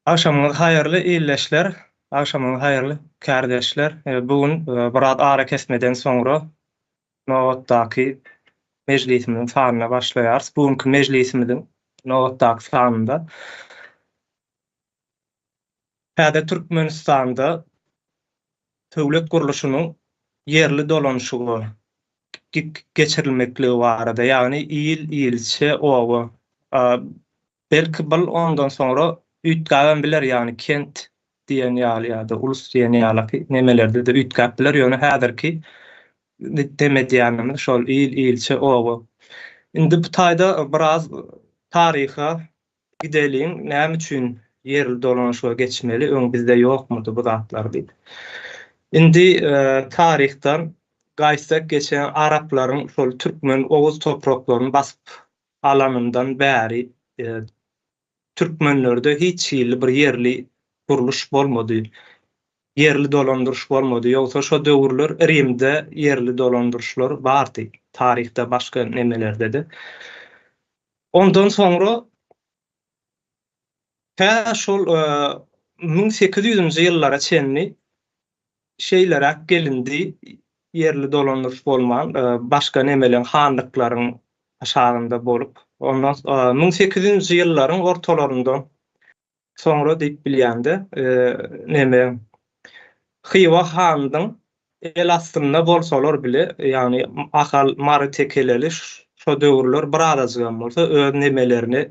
Agşamyňyz haýyrly ildeşler, agşamyňyz haýyrly kärdeşler. Bu gün biraz arakesmeden soňra nobatdaky mejlisimiziň sanyna başlaýarys. Bu günki mejlisimiziň nobatdaky sanynda täze Türkmenistanda döwlet gurluşynyň ýerli dolanyşyga geçirilmekligi barada, ýagny il, ilçe, oba, Belki bul ondan soňra üýtgäbem biler ýagny kent diýen ýaly ýa-da ulus diýen ýalaky nemelerde-de üýtgäp biler ýöne häzirki dem edýänimiz şol il, ilçe, oba. Indi bu taýda biraz taryha gideliň näme üçin ýerli dolanyşyga geçmeli öň bizde ýokmudy bu zatlar diýip. Indi taryhdan gaýtsak geçen araplaryň şol türkmen oguz topraklaryny basyp alanyndan bäri türkmenlerde hiç hili bir ýerli gurluş bolmady. Ýerli dolandyryş bolmady. Ýogsa şo döwürler Rimde ýerli dolandyryşlar bardy. Taryhda başga nemelerde-de. Ondan soňra tä şol 1800-nji ýyllara çenli şeýleräk gelindi, ýerli dolandyryş bolman, başga nemeleň, hanlyklaryň aşagynda bolup, ondan 1800-nji ýyllaryň ortalaryndan soňra diýip bilýän-de, neme, Hywa hanynyň el astynda bolsalar bile, ýagny Ahal, Mary tekeleli şo döwürler birazajygam bolsa öz nemelerini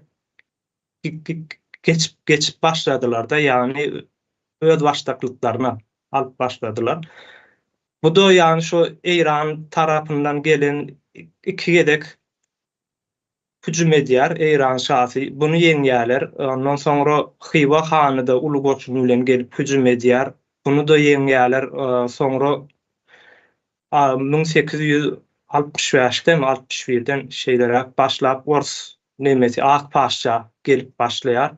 geçip geçip başladylar-da, ýagny özbaşdaklyklaryna alyp başladylar. Bu-da ýagny şu Eýran tarapyndan gelen iki gezek hüjüm edýär Eýran şasy, buny ýeňýärler. Ondan soňra Hywa hany-da uly goşun bilen gelip hüjüm edýär, buny-da ýeňýärler. Soňra 1865-demi, 61-den şeýleräk başlap ors nemesi Ak paşşa gelip başlaýar.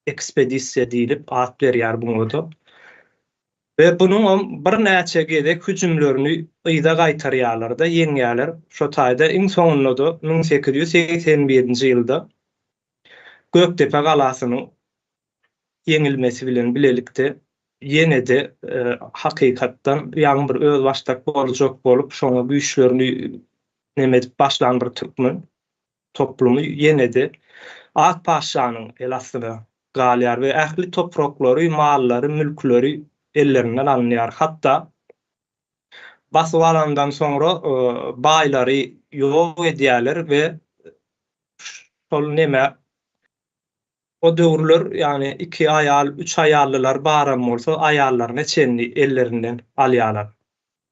Ekspedisiýa diýlip at berýär buňa-da. We bunuňam birnäçe gezek hüjümlerini yza gaýtarýarlar-da, ýeňýärler. Şo taýda iň soňunda-da 1881-nji ýylda Gökdepe galasynyň ýeňilmesi bilen bilelikde ýene-de hakykatdan ýaňy bir özbaşdak boljak bolup, şoňa güýçlerini neme edip başlan bir türkmen toplumy ýene-de Ak patyşanyň el astyna galýar we ähli topraklary, mallary, mülkleri ellerinden alynýar. Hatda basyp alandan soňra baýlary ýok edýärler we şol neme o döwürler ýagny iki aýal, üç aýallylar baram bolsa aýallaryna çenli ellerinden alýarlar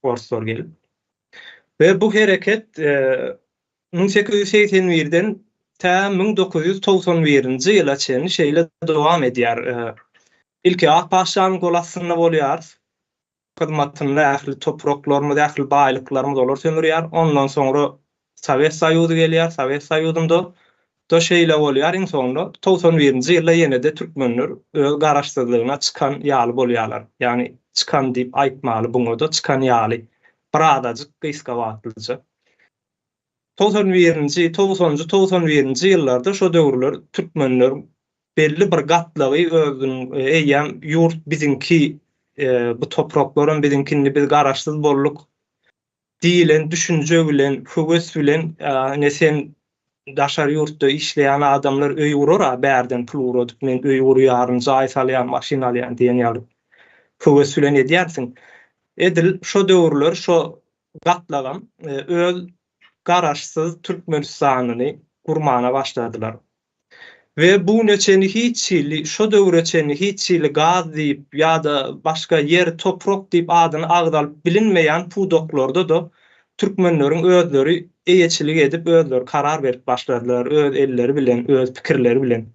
orslar gelip. We bu hereket 1881-den tä 1991-nji ýyla çenli şeýle dowam edýär. Ilki Ak patyşanyň gol astynda bolýarys. Hyzmatynda ähli topraklarymyz, ähli baýlyklarymyz olar sömürýär. Ondan soňra Sowet Soýuzy gelýär. Sowet Soýuzynda-da şeýle bolýar. Iň soňunda 91-nji ýylda ýene-de türkmenler öz garaşsyzlygyna çykan ýaly bolýarlar. Ýagny çykan diýip aýtmaly buňa-da çykan ýaly. Birazajyk gysga wagtlyja. 91-nji, togsanjy, 91-nji ýyllarda şo döwürler türkmenler belli bir gatlagy özüniň eýýäm ýurt biziňki, bu topraklaram biziňki, indi biz garaşsyz bolduk diýlen düşünje bilen, höwes bilen, ine sen daşary ýurtda işleýän adamlar öý gurar-a, bärden pul ugradyp men öý gurýaryn, jaý salýan, maşyn alýan diýen ýaly höwes bilen edýärsiň. Edil şo döwürler şo gatlagam öz garaşsyz Türkmenistanyny gurmana başladylar. We bu güne çenli hiç hili, şo döwre çenli hiç hili gaz diýip ýa-da başga ýer, toprak diýip adyny agzalyp bilinmeýän pudaklarda-da türkmenleriň özleri eýeçilik edip, özleri karar berip başladylar, öz elleri bilen, öz pikirleri bilen.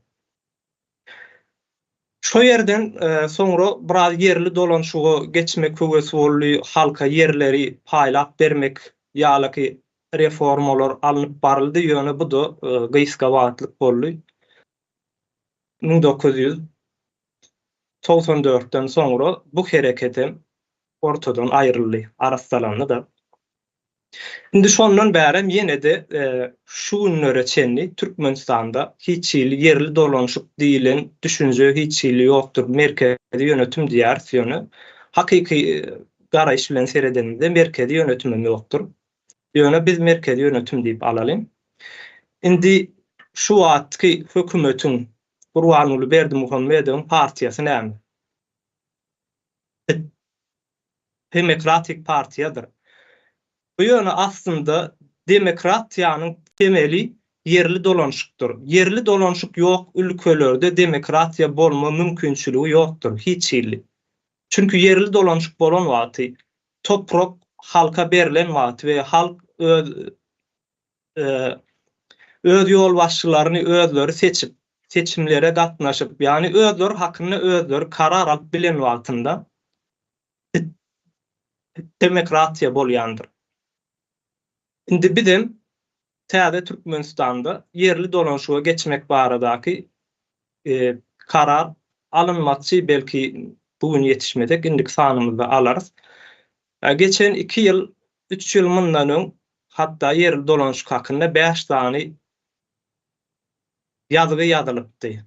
Şo ýerden soňra biraz ýerli dolanşyga geçmek höwesi boldy, halka ýerleri paýlap bermek ýalyky reformalar alnyp baryldy, ýöne bu-da gysga wagtlyk boldy. 1994-den soňra bu hereketem ortadan aýryldy, arassalandy-da. Indi şondan bärem ýene-de şu günlere çenli Türkmenistanda hiç hili ýerli dolanyşyk diýlen düşünje hiç hili ýokdur. Merkezi ýönetim diýýäris ýöne hakyky garaýyş bilen seredenimizde merkezi ýönetimem ýokdur. Ýöne biz merkezi ýönetim diýip alalyň. Indi şu wagtky hökümetiň Gurbanguly Berdimuhamedowyň partiýasy näme? Demokratik partiýadyr. Bu ýöne aslynda demokratiýanyň temeli ýerli dolanyşykdyr. Ýerli dolanyşyk ýok ülkelerde demokratiýa bolma mümkinçiligi ýokdur hiç hili. Çünki ýerli dolanyşyk bolan wagty, toprak halka berlen wagty we halk öz öz ýolbaşçylaryny özleri seçip, seçimlere gatnaşyp, ýagny özleri hakynda özleri karar alyp bilen wagtynda demokratiýa bolýandyr. Indi bizem täze Türkmenistanda ýerli dolanyşyga geçmek baradaky karar alynmakçy, belki bu gün ýetişmesek indiki sanymyzda alarys. Geçen iki ýyl, üç ýyl mundan öň hatda ýerli dolanyşyk hakynda bäş sany ýazgy ýazylypdy.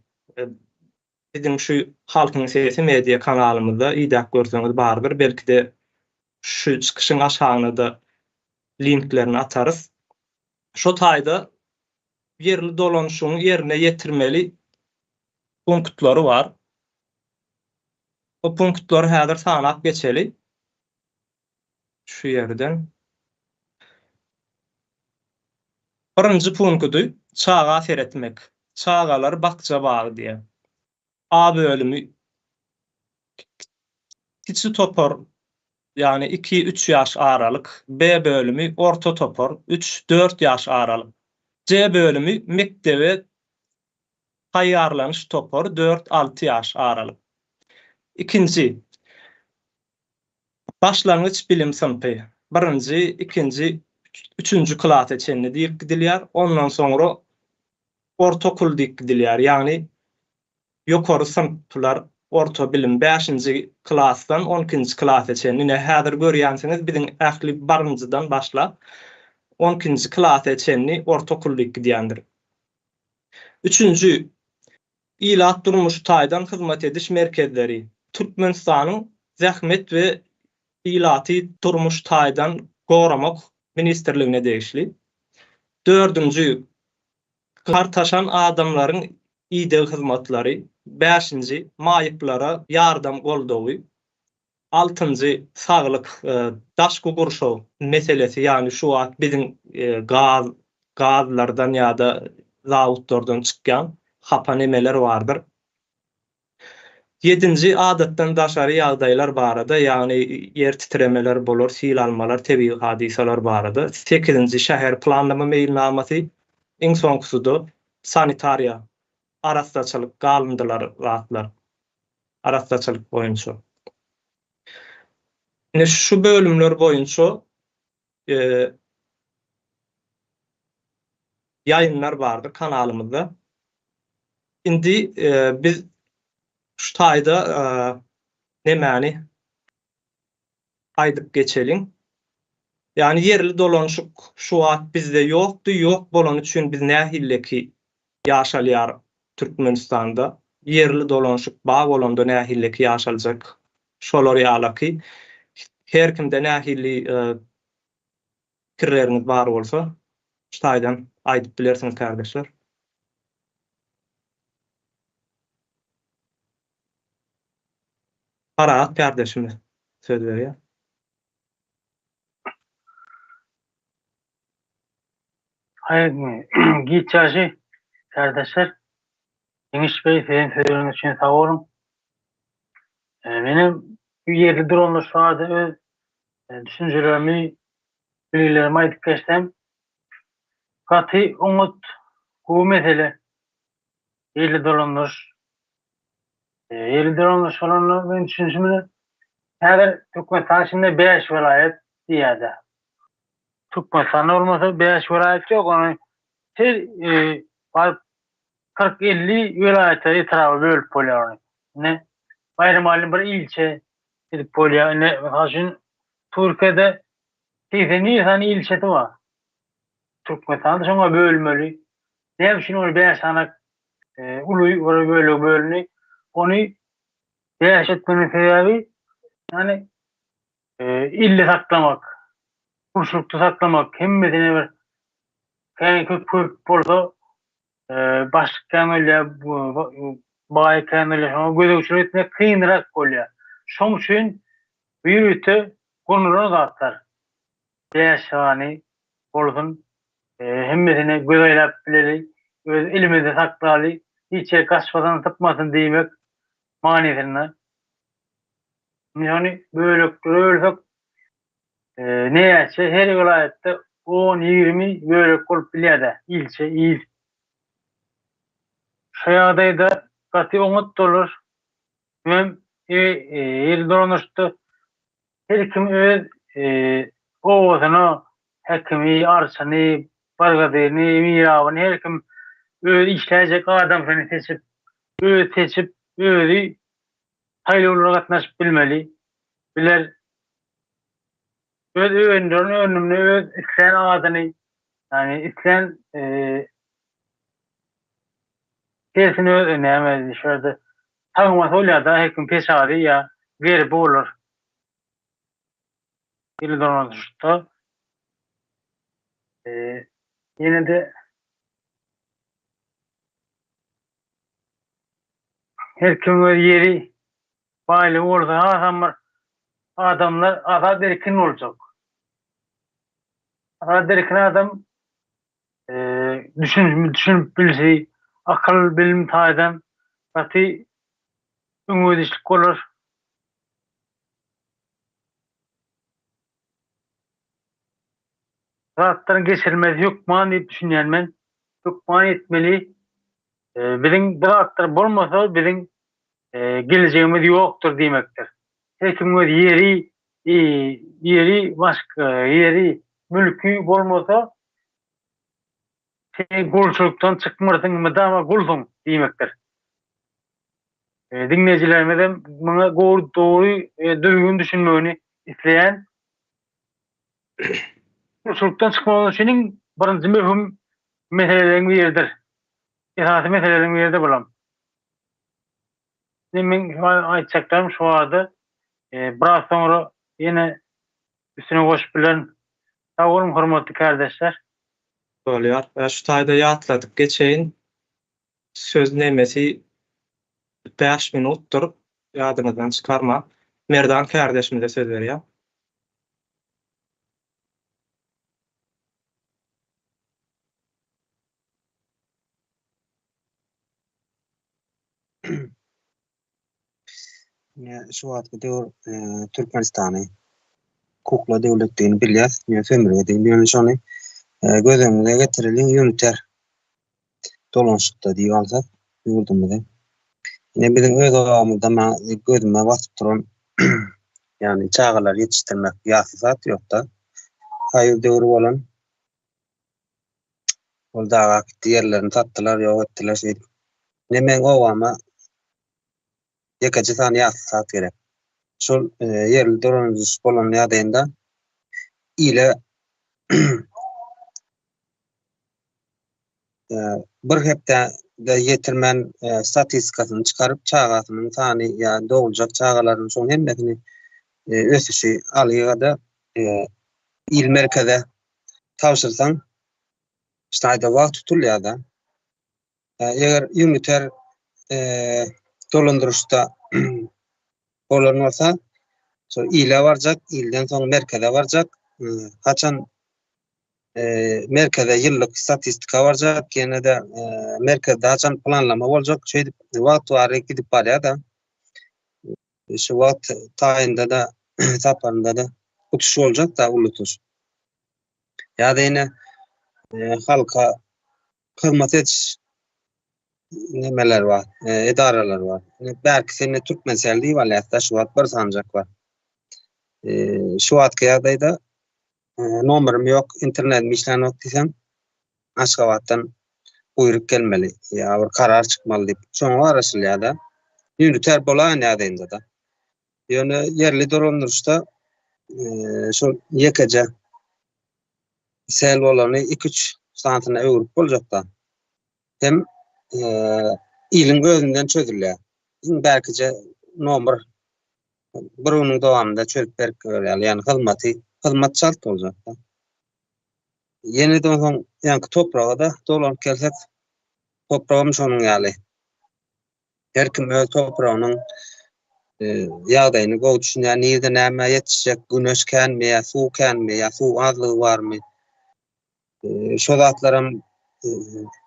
Biziň şu Halkyň sesi media kanalymyzda idäp görseňiz bardyr, belki-de şu çykyşyň aşagyna-da linklerini atarys. Şo taýda ýerli dolanyşygyň ýerine ýetirmeli punktlary bar. O punktlary häzir sanap geçeli. Şu ýerden. Birinji punkty çaga seretmek. Çagalar bakja bagy diýýär. A bölümi kiçi topar, ýagny iki, üç ýaş aralyk, B bölümi orta topar, üç, dört ýaş aralyk, C bölümi mekdebe taýýarlanyş topary, dört, alty ýaş aralyk. Ikinji, başlangyç bilim synpy, birinji, ikinji, üçünji klasa çenli diýip gidilýär. Ondan soňra ortaokul diýip gidilýär, ýagny ýokary synplar, orta bilim bäşinji klasdan on ikinji klasa çenli. Ine, häzir görýänsiňiz, biziň ähli birinjiden başlap, on ikinji klasa çenli ortaokul diýip gidýändir. Üçünji, ilat durmuşy taýdan hyzmat ediş merkezleri, Türkmenistanyň Zähmet we ilaty durmuş taýdan goramak ministrligine degişli. Dördünji, Gartaşan adamlaryň ideg hyzmatlary, bäşinji, maýyplara ýardam goldawy, altynjy, saglyk, daşky gurşaw meselesi, ýagny şu wagt biziň gaz, gazlardan ýa-da zawodlardan çykýan hapa nemeler bardyr. Ýedinji, adatdan daşary ýagdaýlar barada, ýagny ýer titremeler bolar, sil almalar, tebigy hadysalar barada. Sekizinji, şäher planlama meýilnamasy. Iň soňkusy-da, sanitariýa, arassaçylyk, galyndylar zatlar, arassaçylyk boýunça. Ine, şu bölümler boýunça ýaýynlar bardyr kanalymyzda. Indi biz şu taýda nemäni aýdyp geçeliň. Ýagny ýerli dolanyşyk şu wagt bizde ýokdy, ýok bolany üçin biz nähilleki ýaşalýar Türkmenistanda. Ýerli dolanyşyk bar bolanda nähilleki ýaşaljak. Şolar ýalaky her kimde nähili pikirleriňiz bar bolsa şu taýdan aýdyp bilersiňiz kardeşler. Parahat kardeşime söz berýär. Haýyrly giç ýagşy kardeşler. Ýeňiş beý siziň sözleriňiz üçin sag boluň. Menem bu ýerli duranlar şu barada öz düşünjelerimi, bilgilerimi aýdyp geçsem, gaty oňat, gowy mesele. Ýerli dolandyryş. Ýerli dolandyryş bolanda men düşünişimde häzir Türkmenistan içinde 5 welaýat diýýärdi. Türkmenistanda bolmasa 5 welaýat ýok, ony her e, baryp 40-50 welaýata, etraba bölüp bolýar ony. Ine, Baýramalyny bir ilçe edip bolýar. Ine, mysal üçin, Türkiýede. 81 sany ilçesi bar. Türkmenistany şoňa bölmeli. Näme üçin ol 5 sany uly bir bölege bölündi? Ony 5 etmegiň sebäbi, ýagny ilde saklamak, gurşulykda saklamak, hemmesine bir kän köp köp bolsa başlyk kän bolýar, baý kän bolýar, şoňa gözegçilik etmek kynrak bolýar. Şoň üçin bu ýörite gurnalan zatlar. 5 sany bolsun, hemmesine göz aýlap bileli, öz elimizde saklaly, hiç ýere gaçmasyn, sypmasyn diýmek manysynda. Indi şony böleklere bölsek, näçe her welaýatda on, 20 bölek bolup bilýär-de, ilçe, il. Şu ýagdaýda gaty oňat bolar. Hem ýerli dolanyşykda her kim öz obasyna häkimi, arçyny, bargadyny, mirabyny her kim öz işläýjek adamsyny seçip, özi seçip, özi saýlawlara gatnaşyp bilmeli. Biler. Öz öndüren önümini öz islän adyny, ýagny islän hersini öz näme şu ýerde tagmasy bolýar-da, her kim peşady ýa gerbi bolar. Ýyly dolanyşykda ýene-de her kim öz ýeri baýlygy bolsa hasam bir adamlar azat erkin boljak. Azat erkin adam düşünip düşünip bilsi, akyl bilim taýdan gaty öňe gidişlik bolar. Zatlaryň geçirilmesi hökman diýip düşünýän men. Hökman etmeli. Biziň bu zatlar bolmasa biziň gelejegimiz ýokdur diýmekdir. Her kimiň öz ýeri, ýeri başga, ýeri, mülki bolmasa sen gulçulykdan çykmarsyň, mydama gulsuň diýmekdir. Diňleýjilerimiz hem muňa gowy, dogry, düzgün düşünmegini isleýän. Gulçulykdan çykmak üçin iň birinji möhüm meseleleriň biridir. Esasy meseleleriň biri-de bulam. Indi meň aýtjaklarym şu barada. Biraz soňra ýene üstüne goşup bilerin. Sag boluň hormatly kärdeşler. Bolýar. Şu taýda ýatladyp geçeýin. Söz nemesi 5 minutdyr. Ýadyňyzdan çykarmaň. Merdan kärdeşimize söz berýän. Ine, şu wagtky döwür Türkmenistany kukla döwletdigini bilýäs, ýöne sömürgedigini, ýöne şony göz öňüne getireliň, ýöriter dolanyşykda diýip alsak ýurdumyzy. Ine biziň öz obamyzda maňa gözüme batyp duran ýagny çagalary ýetişdirmek ýasy zat ýokda. Soýuz döwri bolan Ol daga gitdi, ýerlerini satdylar, ýok etdiler şeýdip. Ine meň obama ýekeje sany ýasy saat gerek. Şol e, ýerli dolanyş bolan ýagdaýynda ile e, bir hepdede ýetirmän e, statistikasyny çykaryp çagasynyň sany ýa doguljak çagalaryň şoň hemmesini ösüşi alýa-da il merkeze tabşyrsaň ştaýda wagt tutulýar-da. Eger ýumiter dolandyryşda bolan bolsa, şol ile barjak, ilden soň merkeze barjak, haçan merkeze ýyllyk statistika barjak, ýene-de merkezde haçan planlama boljak, şeýdip wagt bary gidip barýar-da. Şu wagt taýynda-da, saparynda-da utuş boljak-da, uly utuş. Ýa-da ýene halka hyzmat ediş nemeler bar, edaralar bar. Bärkisi indi Türkmencell diýip alýas-da, şu wagt bir sanjak bar. Şu wagtky ýagdaýda nomerim ýok, internetim işlänok diýseň, Aşgabatdan buýruk gelmeli ýa bir karar çykmaly diýip, şoňa garaşylýar-da. Üniter bolaýan ýagdaýynda-da. Ýöne ýerli dolandyryşda şol ýekeje. Sel bolany 2-3 sanysyna öwrüp boljakda. Hem iliň özünden çözülýär. Iň bärkije nomer bir günüň dowamynda çözüp berip berýär. Ýagny hyzmaty, hyzmat çalt boljakda. Ýene-de onsoň ýaňky topraga-da dolanyp gelsek, topragam şonuň ýaly. Her kim öz topragynyň ýagdaýyny gowy düşünýär. Nirde näme ýetişjek, güneş känmi ýa suw känmi ýa suw azlygy barmy? Şo zatlaram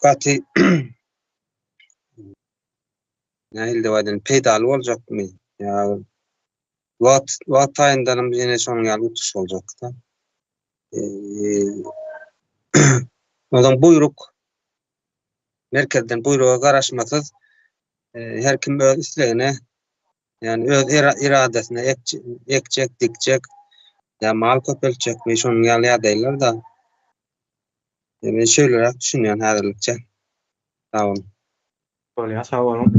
gaty nähili diýip aýdaýyn, peýdaly boljakmy? Ýa wagt wagt taýyndanam ýene şonuň ýaly utuş boljakda. Onsoň buýruk merkezden buýruga garaşmasyz her kim öz islegine ýagny öz iradasyna ekjek, dikjek ýa mal köpeltjekmi şonuň ýaly ýagdaýlar-da. Men şeýleräk düşünýän häzirlikçe. Sag boluň. Bolýar, sag boluň.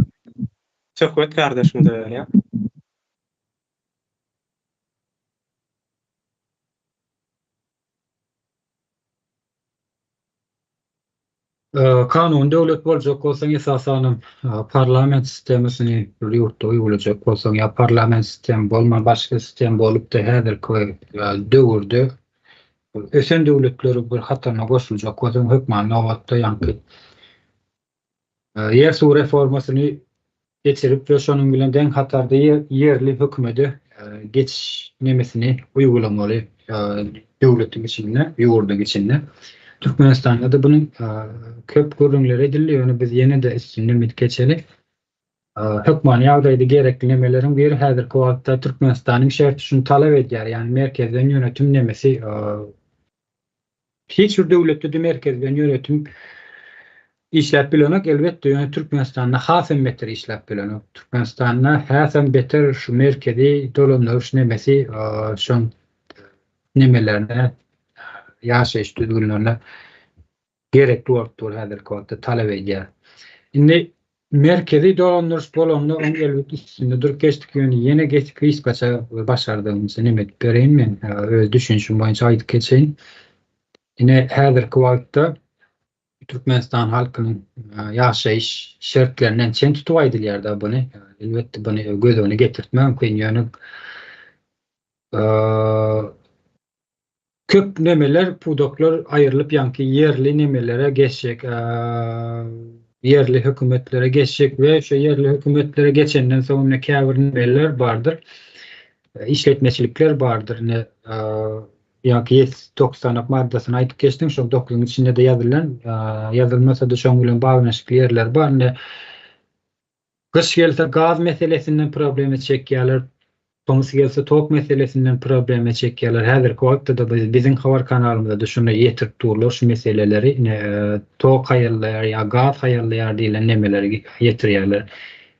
Söhbet gardaşymyza berýän. Kanuny döwlet boljak bolsaň esasanam parlament sistemasyny bir ýurtda uýgulajak bolsaň ýa parlament sistema bolman başga sistema bolupda häzirki döwürde ösen döwletleriň bir hataryna goşuljak bolsaň hökmany nobatda ýaňky Ýer-suw reformasyny geçirip we şonuň bilen deň hatarda ýerli hökümede geçiş nemesini uýgulamaly döwletiň içinde, ýurduň içinde. Türkmenistanda-da bunuň köp gürrüňleri edildi, ýöne biz ýene-de üstünden gidip geçeli. Hökmany ýagdaýda gerekli nemeleriň biri häzirki wagtda Türkmenistanyň şerti şuny talap edýär, ýagny merkezden ýönetim nemesi Hiç bir döwletde-de merkezden ýönetim işläp bilenok, elbetde, ýöne Türkmenistanda hasam beter işläp bilenok. Türkmenistanda hasam beter şu merkezi dolandyryş nemesi şoň nemelerine, ýaşaýyş düzgünlerine gerekli bolup dur häzirki wagtda talap edýär. Indi Merkezi dolandyryş bolanda oň elbet üstünde durup geçdik ýöne ýene geçip gysgaça başardygymça neme edip bereýin men öz düşünişim boýunça aýdyp geçeýin. Ine häzirki wagtda Türkmenistan halkynyň ýaşaýyş şertlerinden çen tutup aýdylýarda buny. Elbetde buny göz öňüne getirtmek mümkin ýöne Köp nemeler, pudaklar aýrylyp ýaňky ýerli nemelere geçjek, ýerli hökümetlere geçjek we şo ýerli hökümetlere geçenden soň ine käbir nemeler bardyr, işletmeçilikler bardyr. Ine ýaňky 90 maddasyny aýdyp geçdim, şol dokuzyň içinde-de ýazylan, ýazylmasa-da şoň bilen baglanyşykly ýerler bar. Ine Gyş gelse gaz meselesinden problema çekýärler, tomus gelse tok meselesinden problema çekýärler. Häzirki wagtda-da biz biziň habar kanalymyzda şuny ýetirip durlar şu meseleleri ine tok haýallaýar ýa gaz haýallaýar diýlen nemeleri ýetirýärler.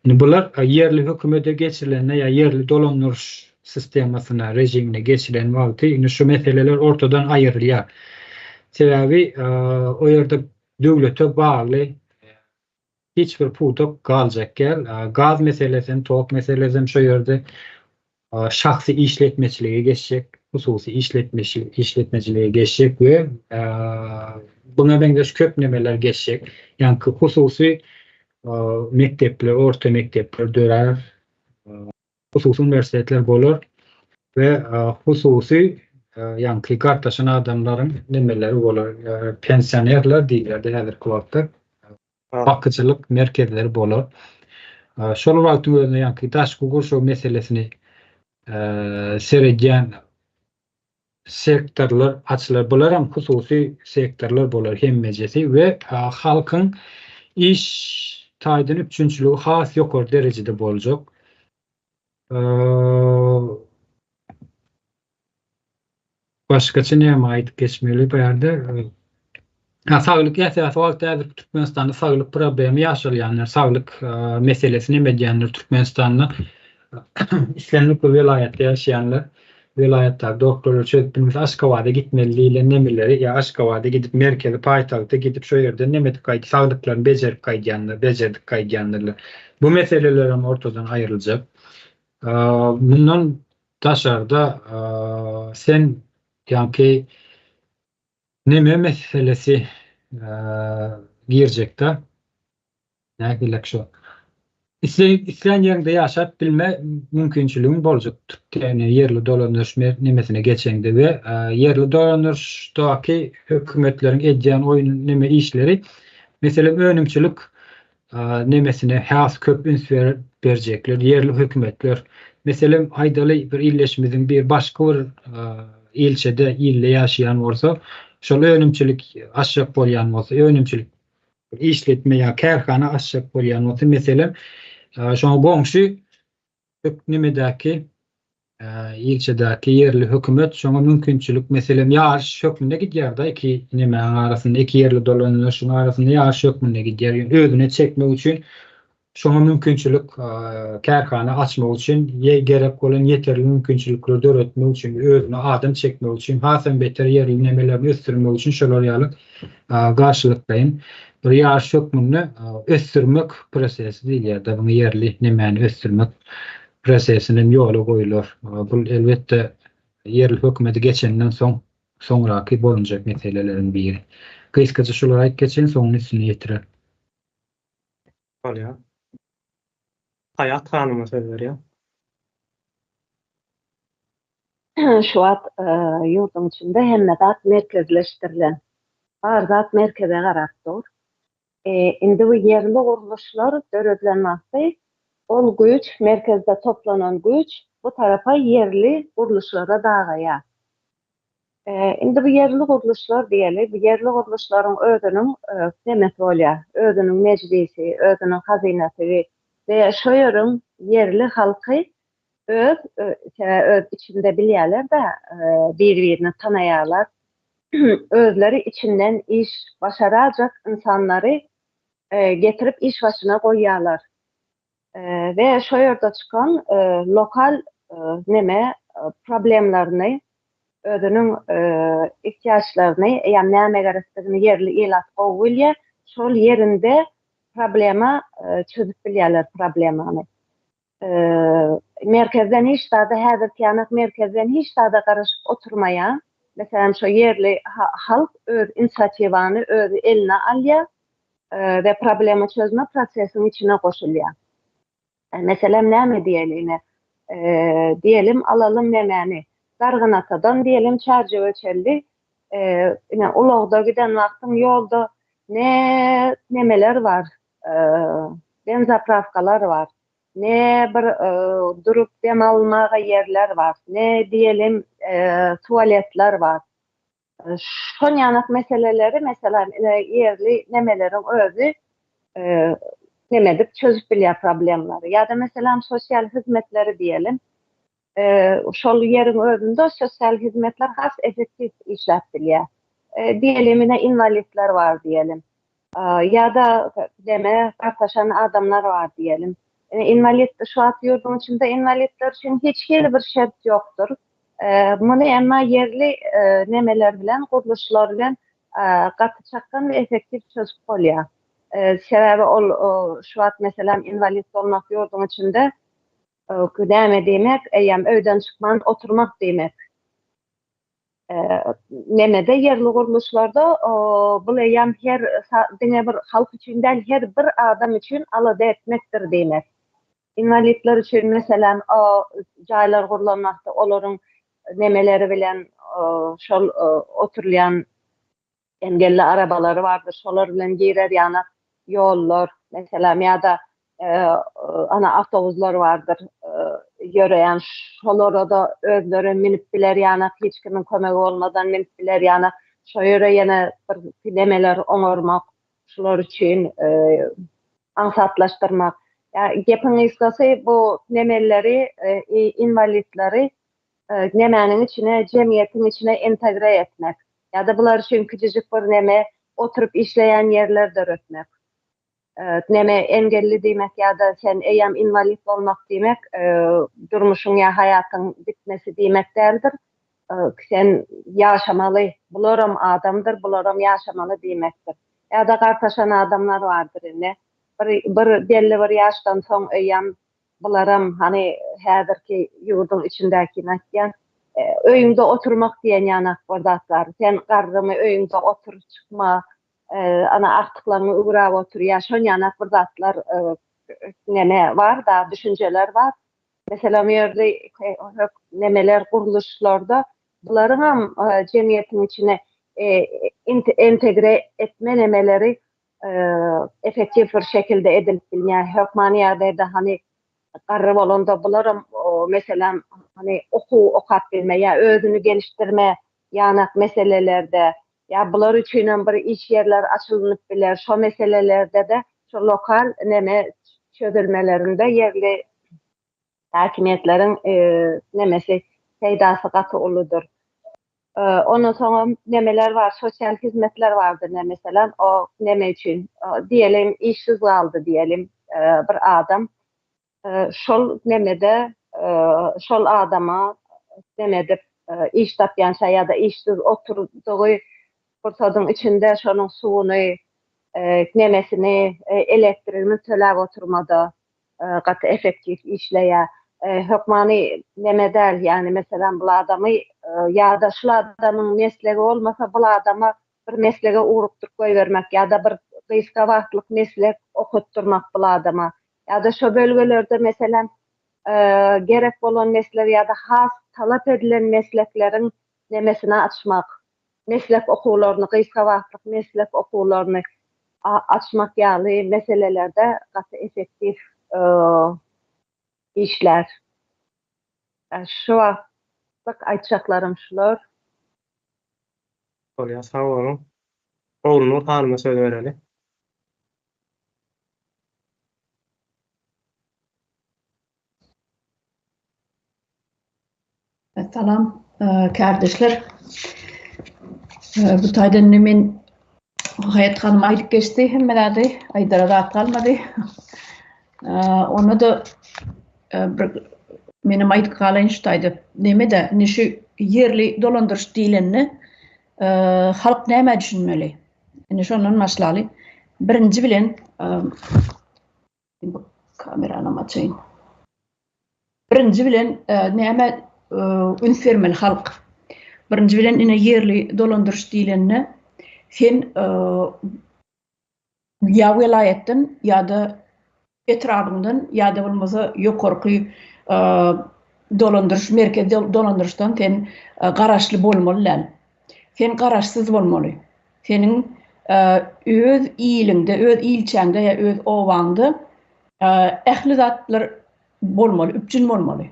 Indi bular ýerli hökümede geçirilende ýa ýerli dolandyryş sistemasyna, režimine geçilen wagty indi şu meseleler ortadan aýrylýar. Sebäbi o ýerde döwlete bagly Hiç bir pudak galjak däl. Gaz meselesi hem, tok meselesi hem şo ýerde şahsy işletmeçilige geçjek, hususy işletmeçilige geçjek we buňa meňzeş köp nemeler geçjek. Ýaňky hususy mekdepler, orta mekdepler dörär, hususy uniwersitetler bolar we hususy ýaňky gartaşan adamlaryň nemeleri bolar, pensionerler diýilýär-de häzirki wagtda. bakyjylyk merkezleri bolar. Şol wagtyň özünde ýaňky daşky gurşaw meselesini seredýän sektorlar açylar. Bular hem hususy sektorlar bolar hemmejesi we halkyň iş taýdan üpjünçiligi has ýokary derejede boljak. Başgaça näme aýdyp geçmeli bu ýerde? Ha, saglyk esasy wagt häzir Türkmenistanda saglyk problemi ýaşalýanlar, saglyk meselesi neme edýänler Türkmenistanda islendik bir welaýatda ýaşaýanlar welaýatdaky doktorlar çözüp bilmese Aşgabada gitmeli diýlen nemeleri ýa Aşgabada gidip merkezi paýtagta gidip şo ýerden neme edip gaýt saglyklaryny bejerip gaýdýanlar, bejerdip gaýdýandyrlar. Bu meseleler hem ortadan aýryljak. Mundan Daşarda sen ýaňky Neme meselesi girjekde. Nähilek şu. Islän ýeriňde ýaşap bilme mümkinçiligiň boljak Türkiýäni ýerli dolandyryş nemesine geçeňde we ýerli dolandyryşdaky hökümetleriň edýän oýun neme işleri meselem önümçilik nemesine has köp üns berjekler ýerli hökümetler. Meselem aýdaly bir ildeşimiziň bir başga bir ilçede ilde ýaşaýan bolsa şol önümçilik açjak bolýan bolsa önümçilik bir işletme ýa kärhana açjak bolýan bolsa meselem şoňa goňşy nemedäki ilçedäki ýerli hökümet şoňa mümkinçilik meselem ýaryş hökmünde gidýär-de iki nemäniň arasynda iki ýerli dolandyryşyň arasynda ýaryş hökmünde gidýär ýöne özüne çekmek üçin şoňa mümkinçilik kärhana açmak üçin gerek bolan ýeterli mümkinçilikleri döretmek üçin özüne adam çekmek üçin hasam beter ýerli nemelerini ösdürmek üçin şolar ýaly garşylyklaýyn bir ýaryş hökmünde ösdürmek prosesi diýilýär-de muňa ýerli nemäni ösdürmek prosesini hem ýola goýular. Bu elbetde ýerli hökümeti geçenden soň soňraky bolunjak meseleleriň biri. Gysgaça şulary aýdyp geçeýin, soňuny üstüni ýetirer. Bolýar. Haýat hanyma söz berýän. Şu wagt ýurduň içinde hemme zat merkezleşdirilen. Bar zat merkeze garap dur. Indi bu ýerli gurluşlar döredilen wagty ol güýç, merkezde toplanan güýç bu tarapa ýerli gurluşlara dagaýar. Indi bu ýerli gurluşlar diýeli, bu ýerli gurluşlaryň özüniň nemesi bolýar, özüniň mejlisi, özüniň hazynasy we şo ýeriň ýerli halky öz sebäbi öz içinde bilýärler-de, bir-birini tanaýarlar. Özleri içinden iş başarajak ynsanlary getirip iş başyna goýýarlar. We şo ýerde çykan lokal neme problemlerini, özüniň ihtiýaçlaryny, eýýäm näme gerekdigini ýerli ilat gowy bilýär. Şol ýerinde problema çözüp bilýärler problemany. Merkezden hiç zada häzirki ýanak merkezden hiç zada garaşyp oturmaýar. Meselem şo ýerli halk öz inisiatiwany özi eline alýar we problema çözme prosesiň içine goşulýar. Meselem näme diýeli ine diýelim alalym nemäni Darganatadan diýelim Çärjewe çenli ine ulagda giden wagtyň ýolda ne nemeler bar benzapravkalar bar, ne bir durup dem almaga ýerler bar, ne diýelim tualetler bar. Şon ýanak meseleleri, meselem, ýerli nemeleriň özi neme edip çözüp bilýär problemlary. Ýa-da meselem sosial hyzmetleri diýelim, şol ýeriň özünde sosial hyzmatlar has effektiw işläp bilýär. Diýelim, ine inwalidler bar diýelim. Ýa-da deme gartaşan adamlar bar diýelim. Ine inwalid şu wagt ýurduň içinde inwalidler üçin hiç hili bir şert ýokdur. Muny emma ýerli nemeler bilen, gurluşlar bilen gaty çakgan we effektiw çözüp bolýar. Sebäbi ol şu wagt meselem inwalid bolmak ýurduň içinde Näme diýmek, eýýäm öýden çykman oturmak diýmek. Nemede ýerli gurluşlarda bul eýýäm her diňe bir halk üçin däl, her bir adam üçin alada etmekdir diýmek. Inwalidler üçin meselem jaýlar gurlan wagty olaryň nemeleri bilen şol oturylýan engelli arabalary bardyr, şolar bilen girer ýanak ýollar, meselem, ýa-da ana awtobuslar bardyr, ýöreýän, şolara-da özleri münüp biler ýanak, hiç kimiň kömegi bolmadan münüp biler ýanak, şo ýere ýene bir nemeler oňarmak, şular üçin aňsatlaşdyrmak. Ýa gepiň gysgasy, bu nemeleri, inwalidleri nemäniň içine, jemgyýetiň içine integre etmek. Ýa-da bular üçin kiçijik bir neme, oturyp işleýän ýerler döretmek. Neme, engelli diýmek ýa-da sen eýýäm inwalid bolmak diýmek, durmuşyň ýa haýatyň bitmesi diýmek däldir. Sen ýaşamaly, bularam adamdyr, bularam ýaşamaly diýmekdir. Ýa-da gartaşan adamlar bardyr indi. Bir, bir belli bir ýaşdan soň eýýäm Bularam hany häzirki ýurduň içindäkini aýtýan. Öýüňde oturmak diýen ýanak bir zat bar. Sen garrymy öýüňde otur, çykma, ana agtyklaryňy üwräp otur ýa şon ýanak bir zatlar neme bar-da, düşünjeler bar. Meselem, bu ýerde nemeler gurluşlarda bularyňam jemgyýetiň içine integre etme nemeleri effektiw bir şekilde edilip bilýär. Hökmany ýagdaýda hany garry bolanda bularam meselem hany okuw okap bilme ýa özüni gelişdirme ýanak meselelerde ýa bular üçinem bir iş ýerler açylynyp biler. Şo meselelerde-de şo lokal neme çözülmelerinde ýerli häkimiýetleriň nemesi peýdasy gaty uludyr. Ondan soňam nemeler bar, sosial hizmetler bardyr, ne meselem, o neme üçin, diýelim, işsiz galdy diýelim, bir adam. Şol nemede, şol adama neme edip, iş tapýança ýa-da işsiz oturdygy pursadyň içinde şonuň suwuny, nemesini, elektrigini töläp oturmada gaty effektiw işleýär. Hökmany neme däl, ýagny meselem bul adamy ýa-da şul adamyň meslegi bolmasa bul adama bir meslege ugrukdyryp goýbermek ýa-da bir gysga wagtlyk meslek okutdyrmak bul adama ýa-da şo bölgelerde meselem gerek bolan meslek ýa-da has talap edilen meslekleriň nemesini açmak, meslek okuwlaryny, gysga wagtlyk meslek okuwlaryny açmak ýaly meselelerde gaty effektiw işlär. Şu wagtlyk aýtjaklarym şular. Bolýar, sag boluň. Ogulnur hanyma söz bereli. Salam kärdeşler. Bu taýdan indi men Haýat hanym aýdyp geçdi hemme zady, aýdara zat galmady. Onda-da bir menem aýdyp galaýyn şu taýda. Neme-de, indi şu ýerli dolandyryş diýlende halk nämä düşünmeli? Indi şondan başlaly. Birinji bilen Bu kameranam açaýyn. Birinji bilen e, näme e, üns bermeli halk? Birinji bilen ine ýerli dolandyryş diýlende sen e, ýa welaýatdan ýa-da etrabyňdan ýa-da bolmasa ýokarky dolandyryş merkez dolandyryşdan sen garaşly bolmaly däl. Sen garaşsyz bolmaly. Seniň öz iliňde, öz ilçäňde ýa öz obaňda ähli zatlar bolmaly, üpjün bolmaly.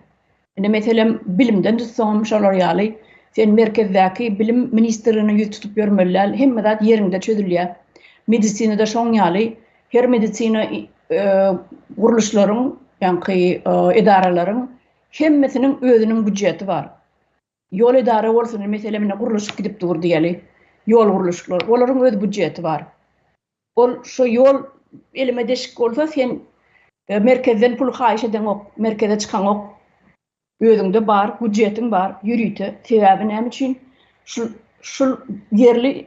Indi meselem bilimden tutsaňam şolar ýaly, sen merkezdäki bilim ministrligine ýüz tutup ýörmeli däl, hemme zat ýeriňde çözülýär. Medisinada şoň ýaly, her medisina gurluşlaryň, ýaňky edaralaryň hemmesiniň özüniň býujeti bar. Ýol edara bolsun, meselem ine gurluşyk gidip dur diýeli, ýol gurluşyklary, olaryň öz býujeti bar. Ol şo ýol elime deşik bolsa sen merkezden pul haýyş edeňok, merkeze çykaňok. Özüňde bar, býujetiň bar, ýörite. Sebäbi näme üçin? Şul şul ýerli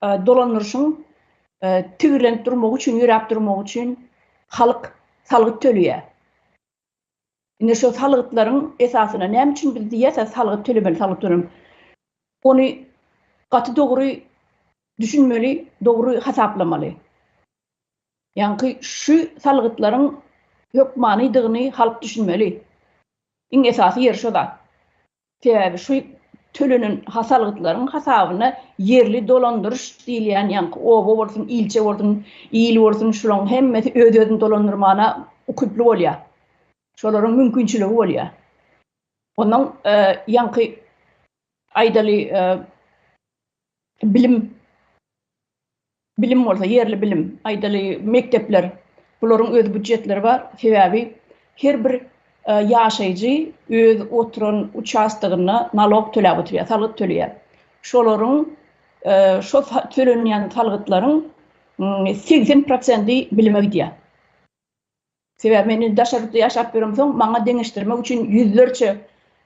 dolandyryşyň tigirlenip durmagy üçin, ýöräp durmagy üçin halk salgyt töleýär. Indi şo salgytlaryň esasyna näme üçin biz diýýäs salgyt tölemeli, salgyt tölemeli. Ony gaty dogry düşünmeli, dogry hasaplamaly. Ýaňky şu salgytlaryň hökmanydygyny halk düşünmeli. Iň esasy ýeri şo zat. Sebäbi şu tölenen salgytlaryň hasabyna ýerli dolandyryş diýilýän ýaňky oba bolsun, ilçe bolsun, il bolsun şularyň hemmesi öz-özüni dolandyrmana ukyply bolýar. Şolaryň mümkinçiligi bolýar. Ondan ýaňky aýdaly bilim Bilim bolsa, ýerli bilim, aýdaly, mekdepler, bularyň öz býujetleri bar. Sebäbi her bir ýaşaýjy öz oturan uçastogynda nalog töläp oturýar, salgyt töleýär. Şolaryň şo tölenýän salgytlaryň 80 prosendi bilime gidýär. Sebäbi men indi daşary ýurtda ýaşap ýöremsoň, maňa deňeşdirmek üçin ýüzlerçe,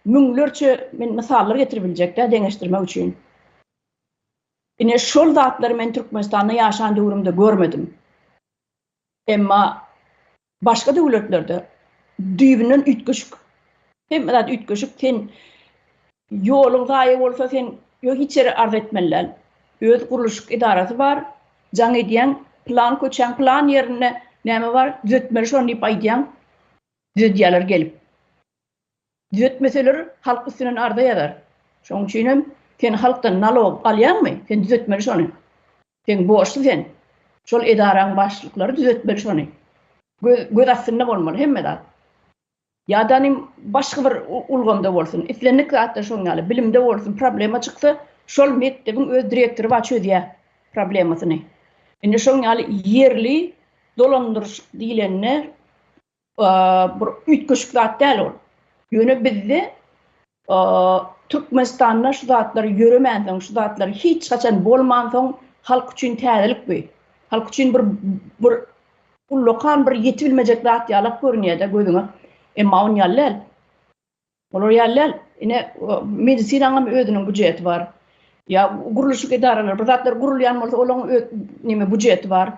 müňlerçe men mysallar getirip biljek-dä deňeşdirmek üçin. Ine şol zatlary men Türkmenistanda ýaşan döwrümde görmedim. Emma başga döwletlerde düýbünden üýtgeşik. Hemme zat üýtgeşik. Sen. Ýoluň zaýa bolsa sen ýok hiç ýere arz etmeli däl. Öz gurluşyk edarasy bar, jaň edýäň, pylan köçäň pylan ýerinde näme bar, düzetmeli şony diýip aýdýaň, düzedýärler gelip. Düzetmeseler halk üstünden arza ýazar. Şonuň üçinem sen halkdan nalog alýaňmy, sen düzetmeli şony. Seň borçly sen. Şol edaraň başlyklary düzetmeli şony. Göz göz astynda bolmaly hemme zat. Ýa-da nim başga bir ulgamda bolsun, islendik zatda şoň ýaly, bilimde bolsun problema çyksa, şol mekdebiň öz direktory bar çözýär problemasyny. Indi şoň ýaly ýerli dolandyryş diýlende bir üýtgeşik zat däl ol. Ýöne bizde Türkmenistanda şu zatlar ýöremänsoň, şu zatlar hiç haçan bolmansoň halk üçin täzelik bu. Halk üçin bir bir ullakan bir ýetibilmejek zat ýalak görünýär-de gözüňe. Emma on ýaly däl. Olar ýaly däl. Ine, medisinaňam özüniň býujeti bar. Ýa gurluşyk edaralary, bir zatlar gurulýan bolsa, olaryň öz neme býujeti bar.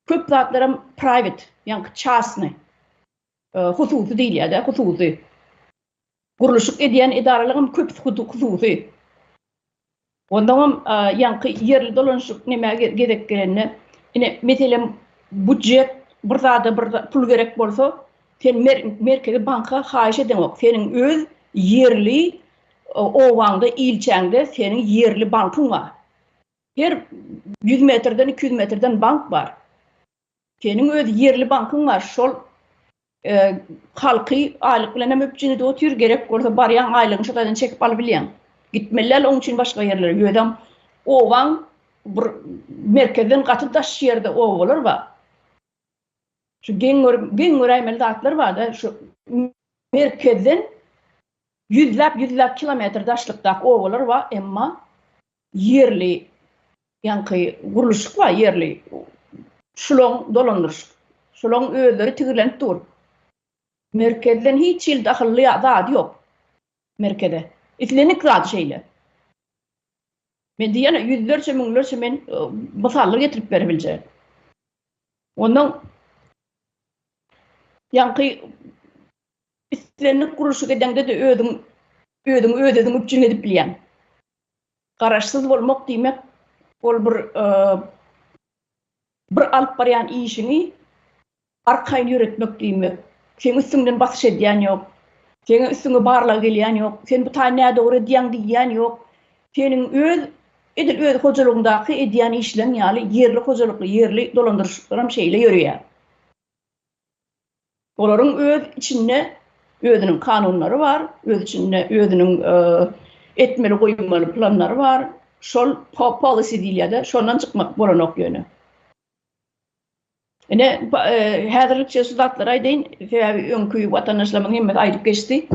Köp zatlaram private, ýaňky çasny, hususy diýilýär-de, hususy. Gurluşyk edýän edaralaryň köpüsi hususy. Onsoňam ýaňky ýerli dolanyşyk nämä gezek gelende, ine, meselem, budjet bir zada bir pul gerek bolsa, sen Merkezi banka haýyş edeňok. Seniň öz ýerli obaňda, ilçäňde seniň ýerli bankyň bar. Her 100 metrden, 200 metrden bank bar. Seniň öz ýerli bankyň bar, şol halky aýlyk bilen hem üpjün edip otyr, gerek bolsa barýaň aýlygyňy şo taýdan çekip alybilýäň. Gitmeli däl oň üçin başga ýerlere. Özem obaň bir merkezden gaty daş ýerde obalar bar. Şu geň görüp, geň göräýmeli zatlar bar-da, şu merkezden ýüzläp, ýüzläp kilometr daşlykdaky obalar bar, emma ýerli ýaňky gurluşyk bar ýerli şulaň dolandyryşyk şulaň özleri tigirlenip dur. Merkezden hiç hili dahylly zady ýok merkeze. Islendik zady şeýle. Men diýýän ýüzlerçe müňlerçe men mysallar getirip beribiljek. Ondan ýaňky islendik gurluşyk edeňde-de özüň özüňi öz-özüň üpjün edip bilýäň. Garaşsyz bolmak diýmek, ol bir bir alyp barýan işiňi arkaýyn ýöretmek diýmek. Seň üstüňden basyş edýän ýok. Seň üstüňe barlag gelýän ýok. Sen bu taýy nädogry edýäň diýýän ýok. Seniň öz edil öz hojalygyňdaky edýän işleň ýaly ýerli hojalykly, ýerli dolandyryşlyklaram şeýle ýöreýär. Olaryň öz içinde özüniň kanunlary bar, öz içinde özüniň etmeli goýmaly planlary bar. Şol policy diýilýär-de, şondan çykmak bolanok ýöne. Ine, häzirlikçe şu zatlary aýdaýyn, sebäbi öňki watandaşlarymyň hemmesi aýdyp geçdi.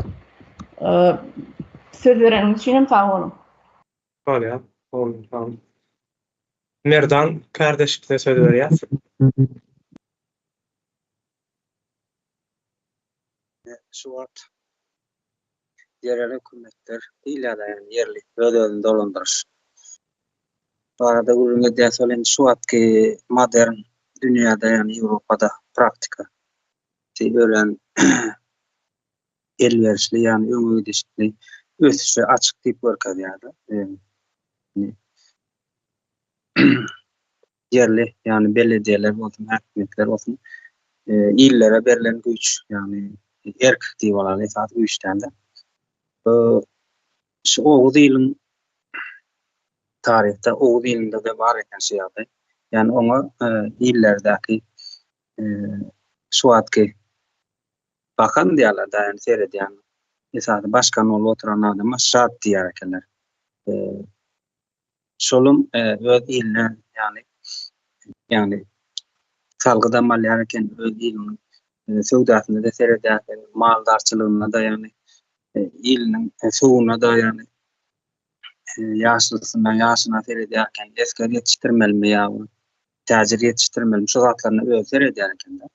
Söz bereniňiz üçin hem sag boluň. Bolýar, sag boluň, sag boluň. Merdan kärdeşimize söz berýäs. Şu wagt ýerel hökümetler diýilýär-de, ýagny ýerli öz-özüni dolandyryş barada gürrüň edýäs, ol indi şu wagtky modern dünýäde, ýagny Ýewropada praktika örän elwerişli, ýagny öňe gidişli, ösüşe açyk diýip görkezýär-de. Ýerli, ýagny belediýeler bolsun, häkimiýetler bolsun, illere berlen güýç, ýagny erk diýip alaly, esasy güýç däl-de. Şu Oguz iliň taryhda Oguz ilinde-de bar eken şu ýagdaý. Ýagny oňa illerdäki şu wagtky bakan diýýärler-de, ýagny seredýän esasy başkan bolup oturan adama şat diýer ekenler. Şolam öz iline ýagny ýagny salgydam alýar eken öz iliniň söwdasynda-da seredýär eken, maldarçylygynda-da ýagny iliniň suwuna-da ýagny ýaşlysyna, ýaşyna seredýär eken, esger ýetişdirmelimi ýa täjir ýetişdirmelimi şu zatlaryna özi seredýär eken-de.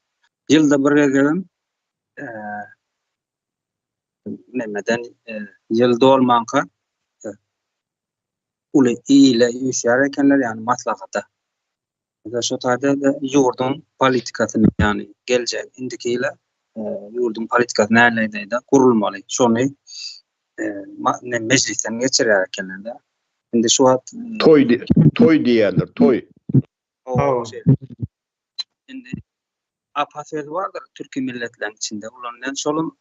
Ýylda bir gezegem nemeden ýyl dolmanka uly ile üýşýär ekenler, ýagny maslahata. Mesela şo taýda-da ýurduň politikasyny, ýagny geljek indiki ýyla ýurduň politikasy nähili ýagdaýda gurulmaly, şony. mejlisden geçirýär ekenler-de. Indi şu wagt Toý toý diýýärler, toý. Indi apa sözi bardyr türki milletleriň içinde ulanylýan şolam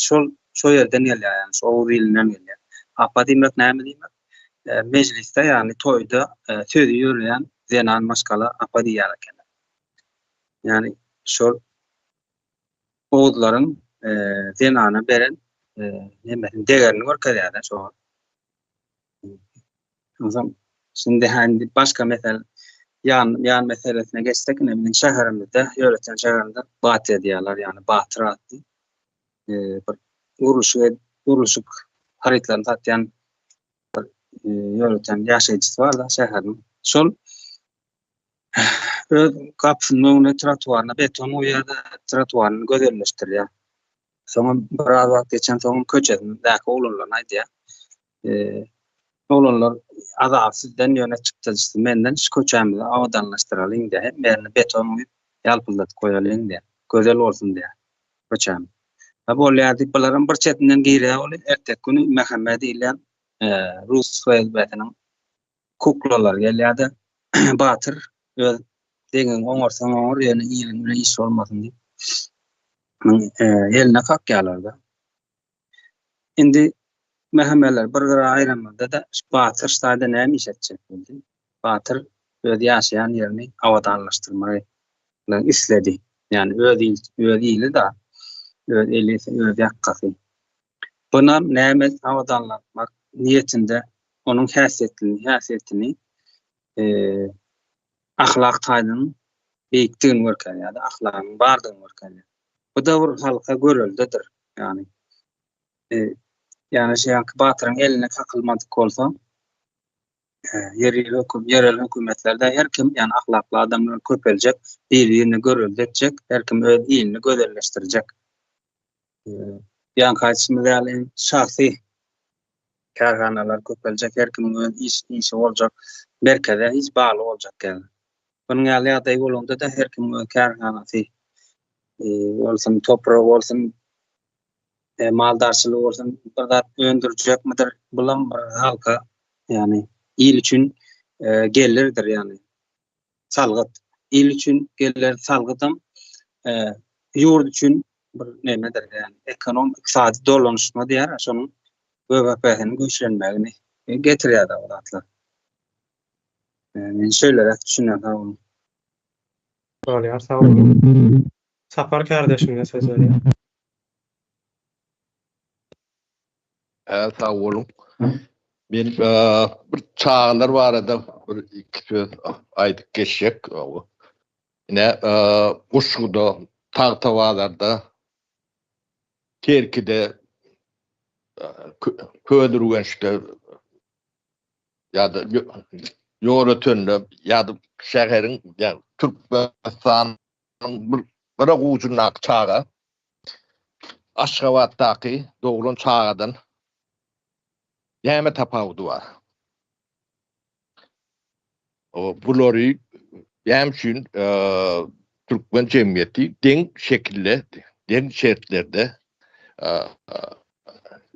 şol şo ýerden gelýär ýagny şo oguz ilinden gelýär. Apa diýmek näme diýmek? Mejlisde ýagny toýda sözi ýöreýän zenan maşgala apa diýýär ekenler. Ýagny şol oguzlaryň zenana beren nemesini degerini görkezýär-de şo. Onsoň şindi hä indi başga mesel ýan ýan meselesine geçsek ine biziň şäherimizde Ýöretjen şäherinde Batýa diýýärler ýagny Batyr atly bir gurluşyk gurluşyk harytlaryny satýan bir Ýöretjen ýaşaýjysy bar-da şäheriniň. Şol öz gapysynyň öňüne trotuaryna beton guýýar-da trotuaryny gözelleşdirýär. Soňam biraz wagt geçensoňam köçesindäki oglanlaryna aýdýar. Oglanlar azaby sizden ýöne çykdajysy menden şu köçämizi abadanlaşdyralyň diýýär. Hemme ýerine beton guýup ýalpyldadyp goýalyň diýýär. Gözel bolsun diýýär köçämiz. Ha bolýar diýip bularam bir çetinden girýär ol erteki güni Mähemme diýilýän rus FSB-siniň kuklalary gelýär-de Batyr öz deňiňi oňarsaň oňar ýöne iliň bilen iş bolmasyn diýip eline kakýarlar-da. Indi Mähemeler bir gyra aýranlarda-da şu Batyr şu taýda näme iş etjek boldy? Batyr öz ýaşaýan ýerini abadanlaşdyrmagy isledi. Ýagny öz il, öz ili-da, öz eli, öz ýakasy. Bunam näme abadanlatmak niýetinde onuň häsiýetini, häsiýetini ahlak taýdan beýikdigini görkezýär-de, ahlagynyň bardygyny görkezýär. Bu-da bir halka göreldedir. Ýagny ýagny şeýanky batyryň eline kakylmadyk bolsa, ýerli höküm, ýerel hökümetlerde her kim, ýagny ahlakly adamlar köpeljek, bir-birine görelde etjek, her kim öz ilini gözelleşdirjek. Ýaňky aýdyşymyz ýaly, şahsy kärhanalar köpeljek, her kimiň öz iş işi boljak, merkeze hiç bagly boljak däl. Bunuň ýaly ýagdaý bolanda-da her kimiň öz kärhanasy bolsun, topragy bolsun, maldarçylygy bolsun, bir zat öndürjekmidir, bulam bir halka, ýagny il üçin gelirdir, ýagny salgyt. Il üçin geler salgydam ýurt üçin bir nemedir, ýagny ekonom, ykdysady dolanyşma diýýär, şonuň BVP-siniň güýçlenmegini getirýär o zatlar. Men şeýleräk düşünýän, sag boluň. Bolýar, sag boluň. Sapar kardeşime söz berýän. Hä, sag boluň. Men bir çagalar barada bir iki söz aýdyp geçjek. Ine, Guşguda, Tagtabazarda, Kerkide, Köneürgençde ýa-da Ýolötende ýa-da şäheriň, ýa Türkmenistanyň bir gyra ujundaky çaga Aşgabatdaky doglan çagadan näme tapawudy bar? Bulary näme üçin türkmen jemgyýeti deň şekilde, deň şertlerde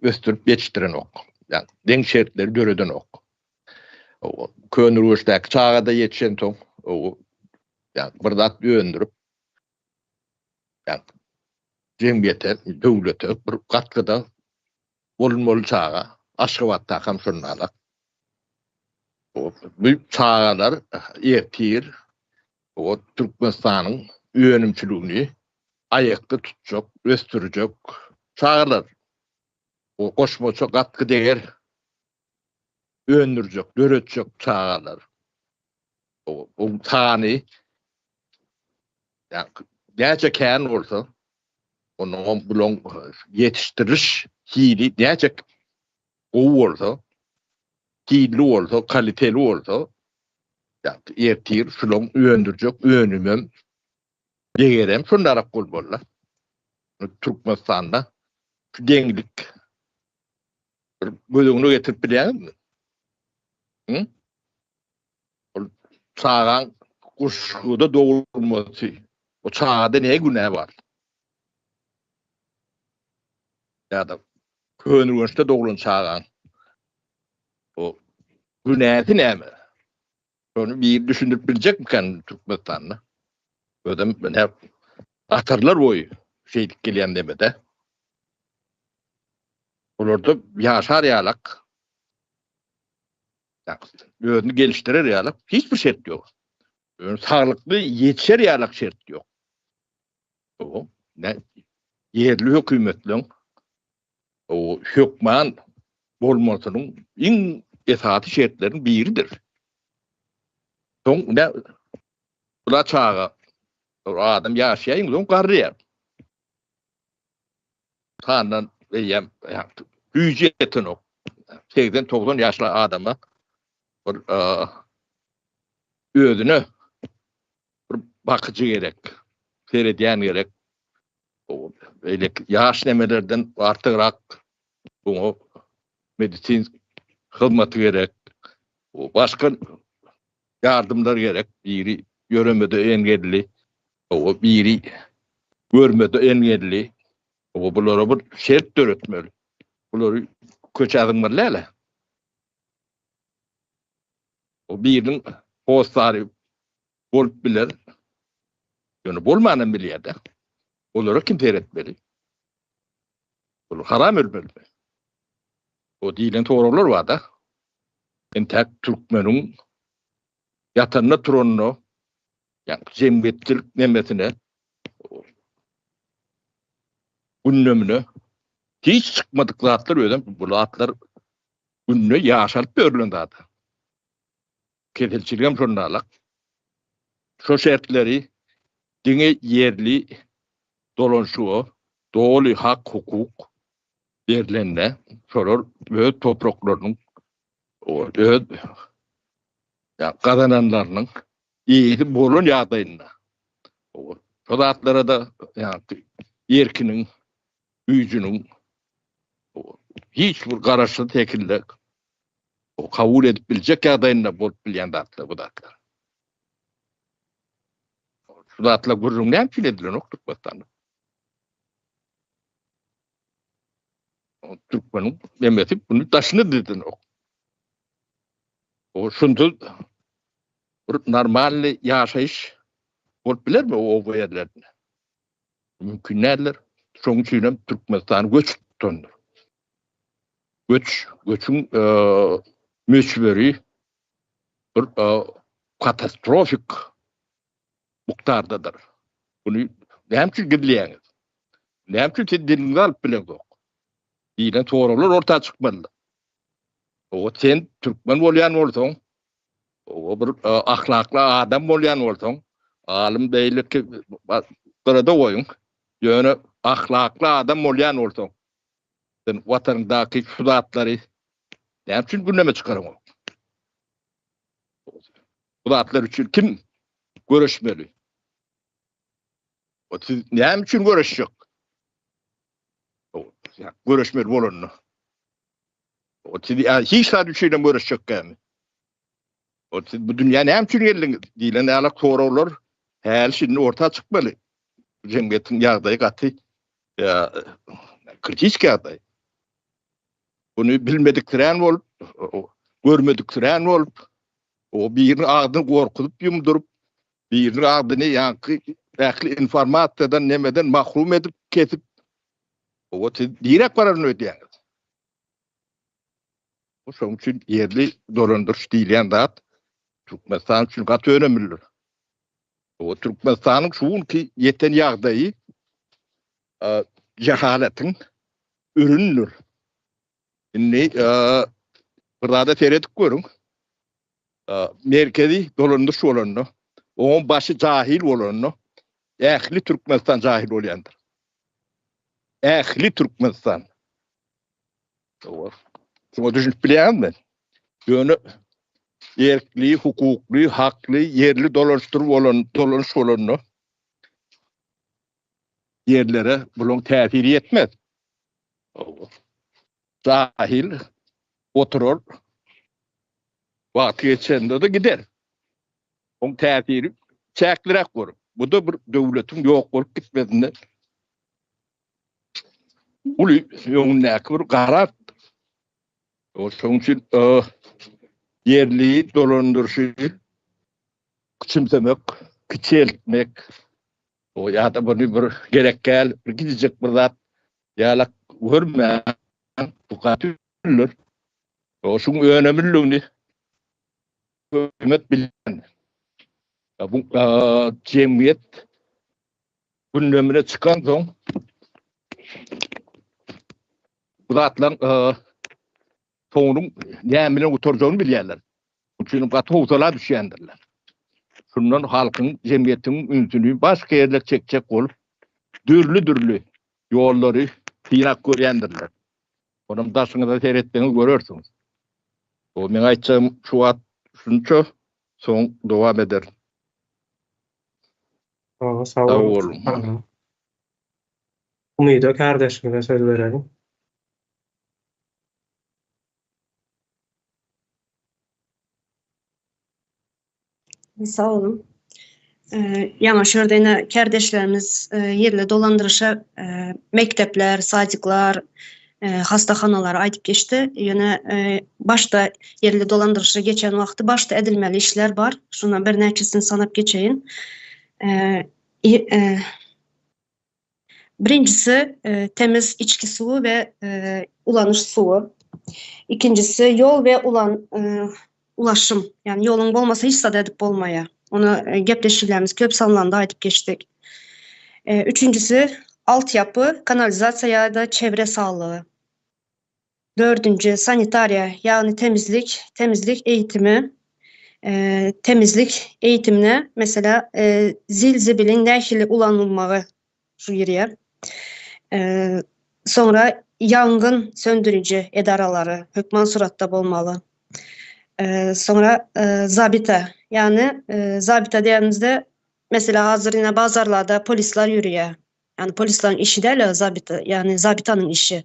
ösdürip ýetişdirenok? Ýagny deň şertleri döredenok. Köneürgençdäki çaga-da ýetişensoň, ýagny bir zat öndürip, ýagny jemgyýete, döwlete bir gatgyda bolunmaly çaga, Aşgabatdakam şonda-da. Bu çagalar ertir Türkmenistanyň önümçiligini aýakda tutjak, ösdürjek çagalar. Goşmaça gatgy deger öndürjek, döretjek çagalar. Bu sany näçe kän bolsa, onuň bulaň ýetişdiriş hili näçe gowy bolsa, hilli bolsa, kaliteli bolsa, ertir şulaň öndürjek önümem, degerem şondarak bolmaly-da. Türkmenistanda şu deňlik bir göz öňüne getirip bilýäňizmi? Hı? Ol çagaň guşguda dogulmasy, o çagada ne günä bar? Ýa-da. Köneürgençde doglan çagaň o günäsi näme? Şony bir düşündirip biljekmikan Türkmenistanda? Özem hep asyrlar boýy şeýdip gelýän demede. Olarda ýaşar ýalak özüni gelişdirer ýalak hiç bir şert ýok. Ýöne saglykly ýetişer ýalak şert ýok. O ne ýerli hökümetleň o hökman bolmasynyň iň esasy şertleriniň biridir. Soň ne bula çaga adam ýaşaýar, soň garraýar. Sandan eýýäm güýji ýetenok. 80-90 ýaşly adama bir özüne bir bakyjy gerek, seredýän gerek. Beýleki ýaş nemelerden artygrak buňa medisin hyzmaty gerek. Başga ýardymlar gerek. Biri ýöremede engelli, biri görmede engelli. Bulara bir şert döretmeli. Bulary köçä zyňmaly däl-ä. O biriniň hossary bolup biler. Ýöne bolmanam bilýär-de. Olara kim seretmeli? Olar haram ölmelimi? O diýlen soraglar bar-da. Entäk türkmeniň ýatanda turanda, ýagny jemgyýetçilik nemesine, gündemine hiç çykmadyk zatlar özem bu zatlar günde ýaşalyp ýörülen zat. Keselçiligem şondalak. Şo şertleri diňe ýerli dolanyşyga doly hak-hukuk berlende şolar öz topraklarynyň öz gazananlarynyň eýesi bolan ýagdaýynda şo zatlara-da erkiniň, güýjüniň hiç bir garaşsyz şekilde kabul edip biljek ýagdaýynda bolup bilýän zatlar bu zatlar. Şu zatlar gürrüň näme üçin edilenok Türkmenistanda? Türkmeniň nemesi bunu daşyna edenok. O şunsuz bir normalny ýaşaýyş bolup bilermi oba ýerlerinde? Mümkin däldir. Şonuň üçin hem Türkmenistan göç tutandyr. Göç, göçüň möçberi bir katastrofik mukdardadyr. Muny näme üçin gizleýäňiz? Näme üçin siz diliňizi alyp bileňzok? Diýlen soraglar orta çykmalydyr. Owa sen türkmen bolýan bolsaň, owa bir ahlakly adam bolýan bolsaň, alym beýleki gyrada goýuň. Ýöne ahlakly adam bolýan bolsaň, sen watanyňdaky şu zatlary näme üçin gündeme çykaraňok? Bu zatlar üçin kim göreşmeli? O siz näme üçin göreşjek? Göreşmeli bolanda. O siz hiç zat üçin hem göreşjekkämi? O siz bu dünýä näme üçin geldiňiz diýlen ýaly soraglar häli şindi orta çykmaly. Jemgyýetiň ýagdaýy gaty kritik ýagdaý. Bunu bilmediksirän bolup, görmediksirän bolup, o biriniň agzyny gorkuzyp ýumduryp, biriniň agzyny ýaňky ähli informasiýadan nemeden mahrum edip kesip, o siz direk bararyny öýdýäňiz. Şonuň üçin ýerli dolandyryş diýilýän zat Türkmenistan üçin gaty önemlidir. O Türkmenistanyň şu günki ýeten ýagdaýy jehaletiň ürünidir. Indi bir zada seredip görüň. Merkezi dolandyryş bolanda, onuň başy jahil bolanda, ähli Türkmenistan jahil bolýandyr. Ähli Türkmenistan. Şuňa düşünip bilýäňizmi? Ýöne erkli, hukukly, hakly, ýerli dolanşdyr bolan, dolanyş bolanda ýerlere bulaň täsiri ýetmez. Jahil oturar, wagty geçende-de gider. Oň täsiri çäkliräk bolar. Bu-da bir döwletiň ýok bolup gitmesinde. uly öňündäki bir garat. Şonuň üçin ýerli dolandyryşy küçümsemek, kiçeltmek ýa-da muny bir gerek däl, bir gidijek bir zat ýalak görmän, bu gaty üzüldir. Şuň önemliligini hökümet bilýän. Bu jemgyýet gündemine çykansoň bu zatlaryň soňunyň näme bilen gutarjagyny bilýärler. Şonuň üçin gaty howsala düşýändirler. Şundan halkyň, jemgyýetiň ünsüni başga ýerlere çekjek bolup, dürli-dürli ýollary synap görýändirler. Onam daşyňyza seretseňiz görersiňiz. O meň aýtjagym şu wagt şunça, soň dowam ederin. Sag boluň. Umyda kärdeşimize söz bereliň. Sag boluň. Ýaňy şu ýerde ine kärdeşlerimiz ýerli dolandyryşa mekdepler, sadiklar, hastahanalary aýdyp geçdi. Ýöne başda ýerli dolandyryşa geçen wagty başda edilmeli işler bar. Şundan birnäçesini sanap geçeýin. Birinjisi temiz içki suwy we ulanyş suwy. Ikinjisi ýol we ulan ulaşym. Ýagny ýoluň bolmasa hiç zat edip bolmaýar. Ony gepleşiklerimiz köp sanlarynda aýdyp geçdik. Üçünjisi altyapy, kanalizasiýa ýa-da çewre saglygy. Dördünji, sanitariýa, ýagny temizlik, temizlik eýitimi, temizlik eýitimine, meselä, zil-zibiliň nähili ulanylmagy şu girýär. Soňra ýangyn söndüriji edaralary hökman suratda bolmaly. Soňra zabita, ýagny zabita diýenimizde, meselä, hazir ine bazarlarda polisler ýürýär. Ýagny polislaryň işi däl zabita, ýagny zabitanyň işi.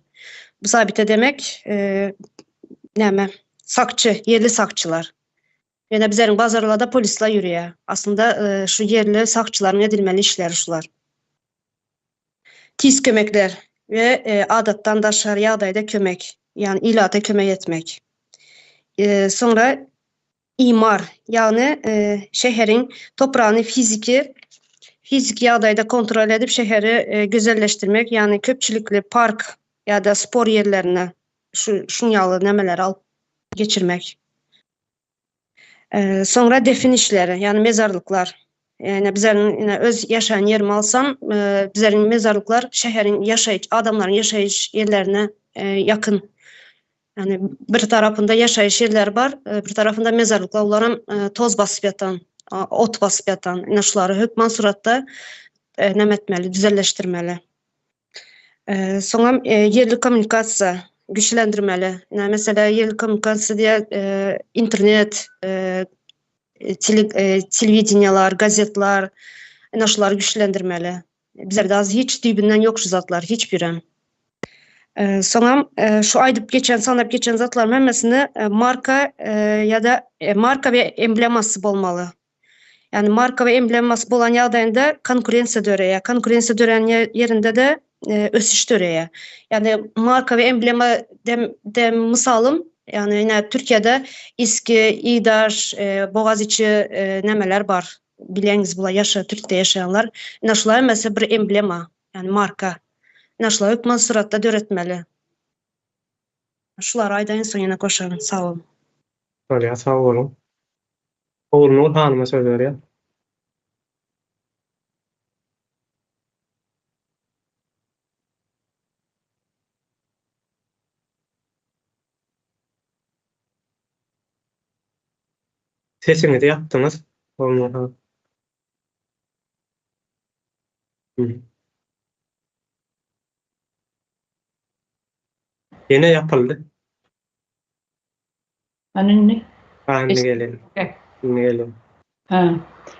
Bu zabita demek e, näme? Sakçy, ýerli sakçylar. Ýöne bizleriň bazarlarda polisler ýürýär. Aslynda e, şu ýerli sakçylaryň edilmeli işleri şular. Tiz kömekler we e, adatdan daşary ýagdaýda kömek, ýagny ilata kömek etmek. E, soňra Imar, ýagny şäheriň topragyny fiziki fiziki ýagdaýda kontrol edip şäheri gözelleşdirmek, ýagny köpçülikli park ýa-da spor ýerlerine şu şuň ýaly nämeleri alyp geçirmek. Soňra defin işleri, ýagny mezarlyklar. Ýagny bizleriň ine öz ýaşaýan ýerimi alsam, bizleriň mezarlyklar şäheriň ýaşaýyş adamlaryň ýaşaýyş ýerlerine ýakyn. Ýagny bir tarapynda ýaşaýyş ýerleri bar, bir tarapynda mezarlyklar, olaram toz basyp ýatan, ot basyp ýatan. Ine şulary hökman suratda näme etmeli, düzelleşdirmeli. Soňam ýerli kommunikasiýa güýçlendirmeli. Ine meselä ýerli kommunikasiýa diýýär, internet, telewideniýalar, gazetler, ine şulary güýçlendirmeli. Bizlerde az hiç düýbünden ýok şu zatlar, hiç birem. Soňam şu aýdyp geçen, sanap geçen zatlaryň hemmesini marka ýa-da marka we emblemasy bolmaly. Ýagny marka we emblemasy bolan ýagdaýynda konkurensiýa döreýär. Konkurensiýa dörän ýerinde-de ösüş döreýär. Ýagny marka we emblema dem dem mysalym, ýagny ine Türkiýede İSKİ, İDAŞ, Bogaziçi nämeler bar. Bilýäňiz bular ýaşa Türkde ýaşaýanlar. Ine şular hemmesi bir emblema, ýagny marka. Ine şulary hökman suratda döretmeli. Şulary aýdaýyn soň ýene goşaryn. Sag boluň. Bolýar sag boluň. Ogulnur hanyma söz berýän. Sesiňizi ýapdyňyz, bolmasa. Ýene ýapyldy. Hany indi? Ha, indi gelin. Indi gelin. Ha.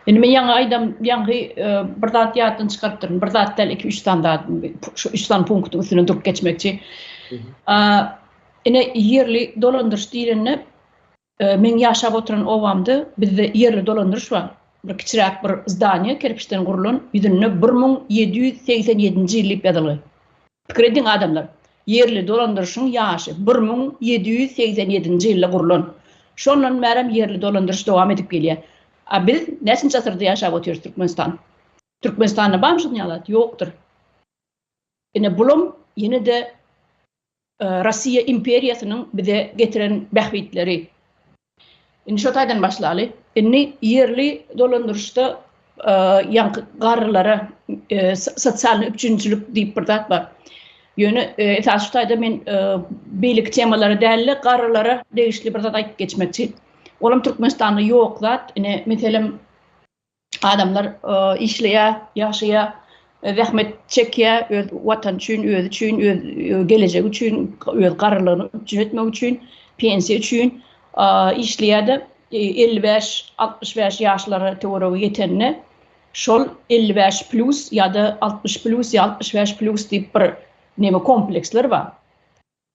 Indi men ýaňy aýdam, ýaňky e, bir zat ýatdan çykarypdyryn. Bir zat däl, 2-3 sany zat, şu 3 sany punktyň üstüne durup geçmekçi. A, ine ýerli dolandyryş diýlende Meň ýaşap oturan obamda bizde ýerli dolandyryş bar. Bir kiçiräk bir zdaniýe kerpiçden gurlan, ýüzünde 1787-nji ýyl diýip ýazylgy. Pikir ediň adamlar, ýerli dolandyryşyň ýaşy 1787-nji ýylda gurlan. Şondan bärem ýerli dolandyryş dowam edip gelýär. A biz näçinji asyrda ýaşap otyrys Türkmenistan? Türkmenistanda barmy şuny ýaly zat? Ýokdur. Ine bulam ýene-de Rossiýa imperiýasynyň bize getiren bähbitleri. Indi şo taýdan başlaly. Indi ýerli dolandyryşda ýaňky garrylara sosialny üpjünçilik diýip bir zat bar. Ýöne esasy şu taýda men beýleki temalara däl-de garrylara degişli bir zat aýdyp geçmekçi. Olam Türkmenistanda ýok zat. Ine meselem Adamlar işleýär, ýaşaýar, zähmet çekýär, öz Watan üçin, özi üçin, öz gelejegi üçin, öz garrylygyny üpjün etmek üçin, pensiýa üçin işleýär-de, 55, 65 ýaşlara töweregi ýetende şol 55 plýus ýa-da 60 plýus ýa 65 plýus diýip bir neme kompleksler bar.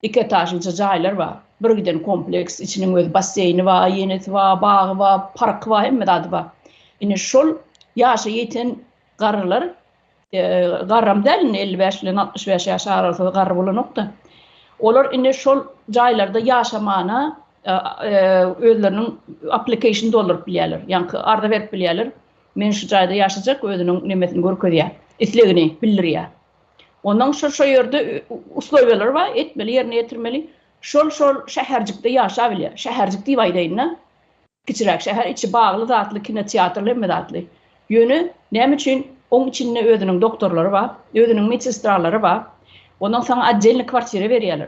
Iki etažlyja jaýlar bar. Bir giden kompleks, içiniň öz basseýni bar, ýenesi bar, bagy bar, parky bar, hemme zady bar. Indi şol ýaşa ýeten garrylar, garram däl indi 55 bilen 65 ýaş aralykda garry bolanok-da. Olar indi şol jaýlarda ýaşamana özleriniň application dolduryp bilýärler, ýaňky arza berip bilýärler. Men şu jaýda ýaşajak özüniň nemesini görkezýär, islegini bildirýär. Ondan şo şo ýerde uslowiýalar bar, etmeli, ýerine ýetirmeli. Şol şol şäherjikde ýaşap bilýär. Şäherjik diýip aýdaýyn-da. Kiçiräk şäher, içi bagly zatly, kinoteatrly, hemme zatly. Ýöne näme üçin oň içinde özüniň doktorlary bar, özüniň medsestralary bar. Ondan saňa otdelny kwartira berýärler.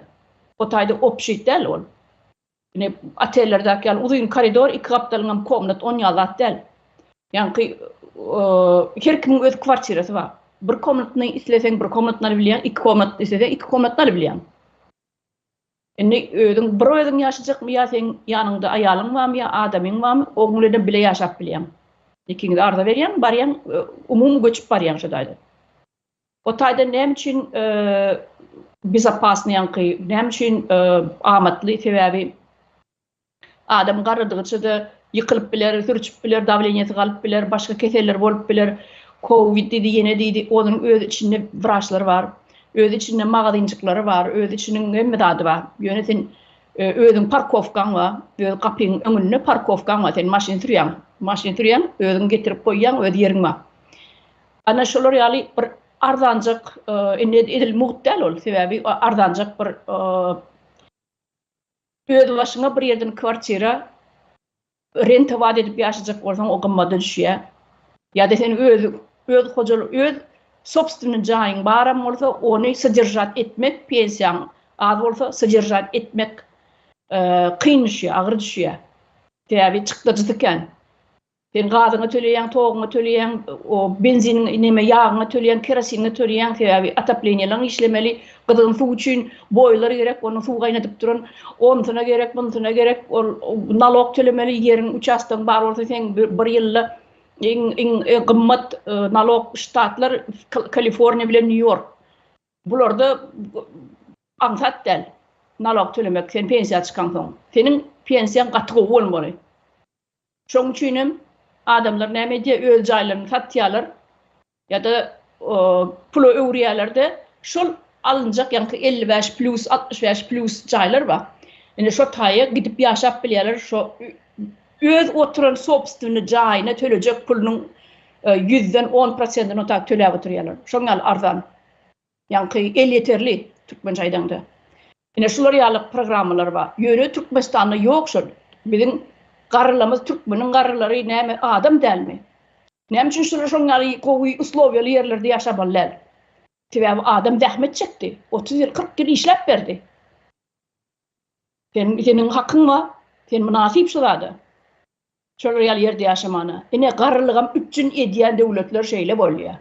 O taýda obşit däl ol. Ine, otellerdäki ýaly uzyn koridor, iki gapdalyňam komnat, on ýaly zat däl. Ýaňky her kimiň öz kwartirasy bar. Bir komnatny isleseň bir komnatny alyp bilýäň, iki komnatny isleseň iki komnatny alyp bilýäň. Indi özüň bir özüň ýaşajakmy ýa seň ýanyňda aýalyň barmy ýa adamyň barmy, oň bilenem bile ýaşap bilýäň. Ikiňiz arza berýäň, barýaň, umumy göçüp barýaň şo taýdan. O taýdan näme üçin bezopasnyý ýaňky, näme üçin amatly, sebäbi adam garradygyça-da ýykylyp biler, sürçüp biler, dawleniýesi galyp biler, başga keseller bolup biler. Kowid diýdi, ýene diýdi, onuň öz içinde wraçlar bar, öz içinde magazinjyklary bar, öz içiniň hemme zady bar. Ýöne sen özüň parkowkaň bar, öz gapyň öňünde parkowkaň bar, sen maşyn sürýäň, maşyn sürýäň, özüň getirip goýýaň, öz ýeriň bar. Ana şolar ýaly bir arzanjak indi edil mugt däl ol sebäbi arzanjak bir öz başyňa bir ýerden kwartira rentowat edip ýaşajak bolsaň o gymmada düşýär. Ýa-da sen öz öz hojalyk öz sobstwennyý jaýyň baram bolsa ony sodержать etmek pensiýaň az bolsa sodержать etmek kyn düşýär, agyr düşýär. Sebäbi çykdajysy kän. Sen gazyňa töleýäň, toguňa töleýäň, o benziniň neme ýagyňa töleýäň, kerosiniňe töleýäň, sebäbi otopleniýalaň işlemeli, gyzgyn suw üçin boýler gerek, onuň suw gaýnadyp duran, onusuna gerek, munusyna gerek, ol nalog tölemeli, ýeriň uçastogyň bar bolsa seň bir ýylda iň iň gymmat nalog ştatlar Kaliforniýa bilen Nýu-Ýork. Bularda aňsat däl nalog tölemek sen pensiýa çykaňsoň. Seniň pensiýaň gaty gowy bolmaly. Şoň üçin hem adamlar näme edýär, öz jaýlaryny satýarlar ýa-da pula öwürýärler-de, şol alynjak ýaňky 55 plýus, 65 plýus jaýlar bar. Ine şo taýa gidip ýaşap bilýärler, şo öz oturan sobstwennyý jaýyna tölejek pulunyň ýüzden on prosentini o taýda töläp oturýarlar. Şoň ýaly arzan. Ýaňky elýeterli türkmençe aýdaňda. Ine şular ýaly programmalar bar. Ýöne Türkmenistanda ýok şol. Biziň garrylarymyz türkmeniň garrylary näme adam dälmi? Näme üçin şular şoň ýaly gowy uslowiýaly ýerlerde ýaşamaly däl? Sebäbi adam zähmet çekdi. 30 ýyl, 40 ýyl işläp berdi. Sen seniň hakyň bar. Sen mynasyp şu zada. Şolar ýaly ýerde ýaşamana. Ine garrylygam üpjün edýän döwletler şeýle bolýar.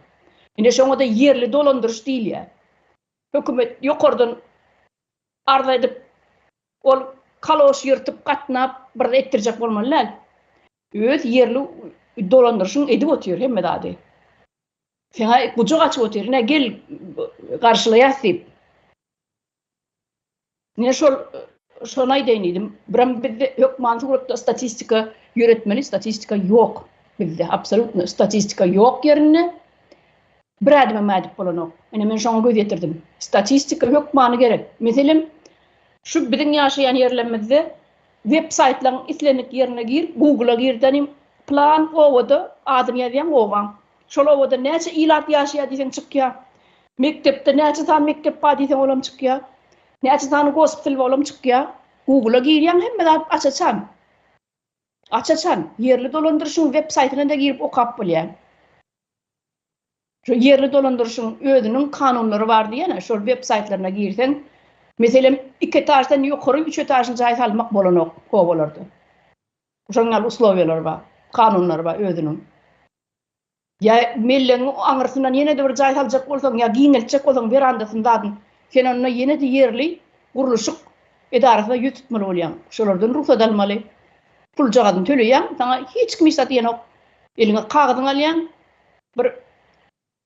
Ine şoňada ýerli dolandyryş diýilýär. Hökümet ýokardan arza edip ol kaloş ýyrtyp gatnap bir zat etdirjek bolmaly däl. Öz ýerli dolandyryşyň edip otyr hemme zady. Saňa gujak açyp otyr. Ine gel garşylaýas diýip. Ine şol şony aýdaýyn diýdim. Birem bizde hökman suratda statistika ýöretmeli, statistika ýok bizde. Absolýutno statistika ýok ýerinde. Bir ädimem ädip bolanok. Ine men şoňa göz ýetirdim. Statistika hökmany gerek. Meselem, şu biziň ýaşaýan ýerlerimizde web saýtlaryň islendik ýerine gir, Google-a girdenim, plan obada adyny ýazýaň obaň. Şol obada näçe ilat ýaşaýar diýseň çykýar. Mekdepde näçe sany mekdep bar diýseň olam çykýar. Näçe sany gospital bar olam çykýar. Google-a girýäň hemme zat aç-açan. Aç-açan. Ýerli dolandyryşyň web saýtyna-da girip okap bolýar. Şu ýerli dolandyryşyň özüniň kanunlary bar diýene, şol web saýtlaryna girseň, meselem, iki etaždan ýokary üç etažly jaý salmak bolanok obalarda. Şonuň ýaly uslowiýalary bar, kanunlary bar özüniň. Ýa mellegiň aňyrsyndan ýene-de bir jaý saljak bolsaň, ýa giňeltjek bolsaň werandasyny zadyny, sen onda ýene-de ýerli gurluşyk edarasyna ýüz tutmaly bolýaň. Şolardan rugsat almaly. Puljagazyny töleýäň, saňa hiç kim hiç zat diýenok. Eliňe kagyzyňy alýaň, bir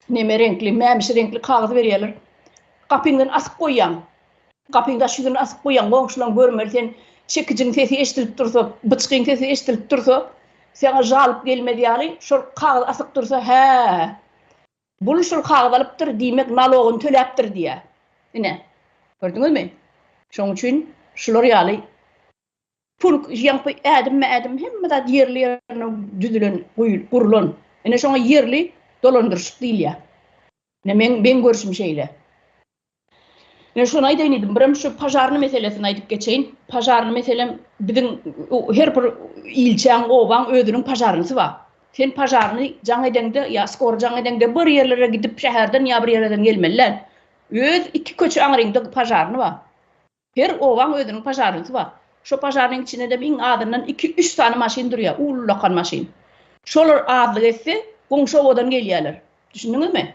neme reňkli, mämişi reňkli kagyz berýärler. Gapyňdan asyp goýýaň. Gapyň daş ýüzüne asyp goýýaň, goňşulaň görmeli sen çekijiň sesi eşidilip dursa, byçgyň sesi eşidilip dursa, saňa žalyp gelmez ýaly şol kagyz asyk dursa, hä, bul şol kagyz alypdyr, diýmek nalogyny töläpdir diýýär. Ine, gördüňizmi? Şonuň üçin şular ýaly Pulk, ýaňky ädimme-ädim hemme zat ýerli-ýerine düzülen, gurlan. Ine şoňa ýerli dolandyryşyk diýilýär. Ine meň, meň görşüm şeýle. Ine şony aýdaýyn diýdim. Birem şu požarny meselesini aýdyp geçeýin. Požarny meselem biziň her bir ilçäň, obaň özüniň požarnysy bar. Sen požarny jaň edeňde ýa skory jaň edeňde bir ýerlere gidip şäherden ýa bir ýerlerden gelmeli däl. Öz iki köçe aňryňda požarny bar. Her obaň özüniň požarnysy bar. Şo požarnyň içindedem iň azyndan iki-üç sany maşyn durýar, ullakan maşyn. Şolar azlyk etse, goňşy obadan gelýärler. Düşündiňizmi?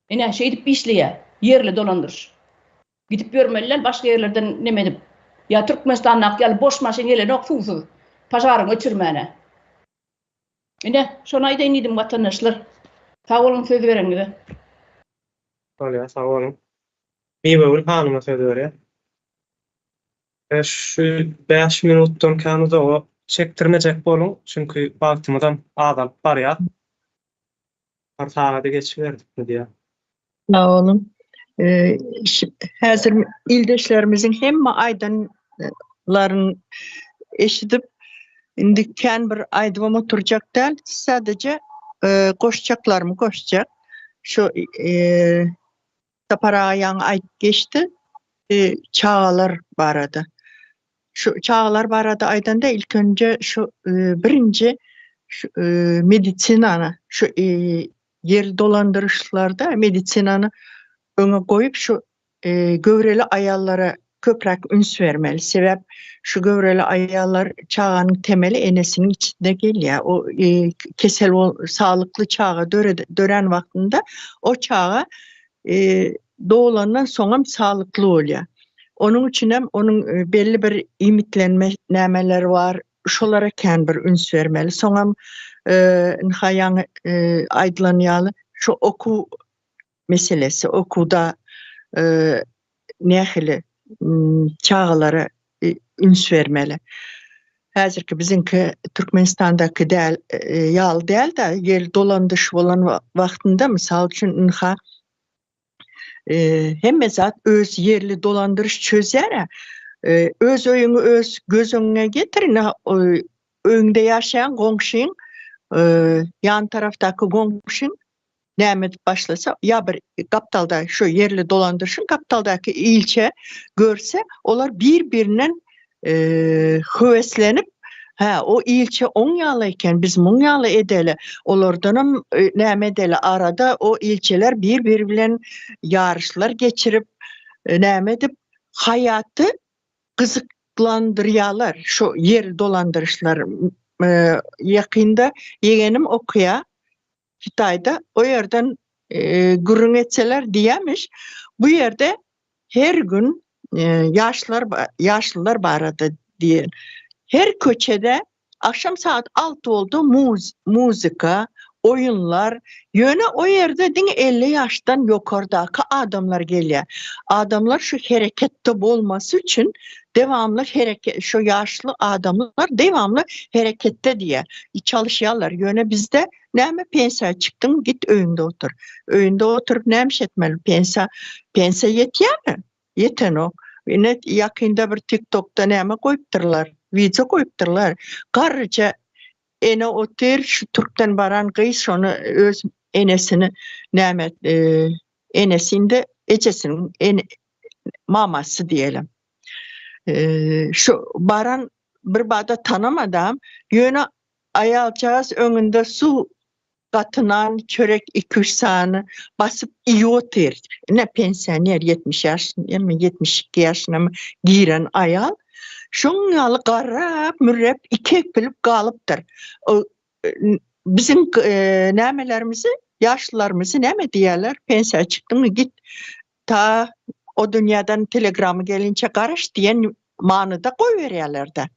Ine, şeýdip işleýär ýerli dolandyryş. Gidip ýörmeli däl başga ýerlerden neme edip. Ýa Türkmenistandaky ýaly boş maşyn gelenok suwsuz, požaryňy öçürmäne. Ine, şony aýdaýyn diýdim watandaşlar. Sag boluň söz bereniňize. Bolýar, sag boluň. Miwegül hanyma söz berýär. Şu 5 minutdan kän uzaga çekdirmejek boluň, çünki wagtymyzam azalyp barýar. Bir sagady geçiberdikmi diýýär. Sag boluň. Häzir ildeşlerimiziň hemme aýdanlaryny eşidip, indi kän bir aýdybam oturjak däl, sadeje goşjaklarymy goşjak. Şu Sapar aga ýaňy aýdyp geçdi, çagalar barada. Şu çagalar barada aýdanda ilk önce şu birinji şu medisinany, şu ýerli dolandyryşlarda medisinany öňe goýup şu göwreli aýallara köpräk üns bermeli. Sebäp şu göwreli aýallar çaganyň temeli enesiniň içinde gelýär. O e, kesel bol, saglykly çaga dörän wagtynda o çaga e, doglandan soňam saglykly bolýar. Onuň üçin hem onuň e, belli bir iýmitlenme nämeleri bar, şolara kän bir üns bermeli. Soňam e, ynha ýaňy e, aýdylan ýaly şu okuw meselesi, okuwda e, nähili çagalara üns bermeli. Häzirki biziňki Türkmenistandaky däl ýaly däl-de, ýel dolandyş bolan wagtynda mysal üçin ynha hemme zat öz ýerli dolandyryş çözýär. Öz öýüňi öz göz öňüňe getir, ynha öýüňde ýaşaýan goňşyň ýan tarapdaky goňşyň näme edip başlasa, ýa bir gapdalda şu ýerli dolandyryşyň gapdaldaky ilçe görse, olar bir-birinden höweslenip, hä, o ilçe oň ýaly eken, biz muň ýaly edeli, olardanam näme edeli, arada o ilçeler bir-biri bilen ýaryşlar geçirip, näme edip, haýaty gyzyklandyrýarlar, şu ýerli dolandyryşlar. Ýakynda ýegenim okaýar, Hytaýda o ýerden gürrüň etseler diýýämiş, bu ýerde her gün ýaşlar ýaşlylar barada diýen. Her köçede akşam saat 6 boldy muz muzyka, Oýunlar, ýöne o ýerde diňe 50 ýaşdan ýokardaky adamlar gelýär. Adamlar şu hereketde bolmasy üçin dewamly hereket, şu ýaşly adamlar dewamly hereketde diýýär. Çalyşýarlar. Ýöne bizde näme pensiýa çykdyň, git öýüňde otur. Öýünde oturyp näme iş etmeli? Pensiýa, pensiýa ýetýärmi? Ýetenok. Ine ýakynda bir TikTokda näme goýupdyrlar? Wideo goýupdyrlar. Garryja Ene otyr şu türkden baran gyz şony öz enesini näme enesi indi ejesiniň ene mamasy diýelim. Şu baran bir bada tanamadam ýöne aýaljagaz öňünde suw gaty nan, çörek iki-üç sany basyp iýip otyr. Ine pensioner 70 ýaşyna, 72 ýaşyna giren aýal şoň ýaly garrap, mürrep iki ekpilip galypdyr. Biziň e, nämelerimizi, ýaşlylarymyzy näme diýýärler? Pensiýa çykdyňmy git ta o dünýäden telegramy gelinçe garaş diýen manyda goýberýärler-de.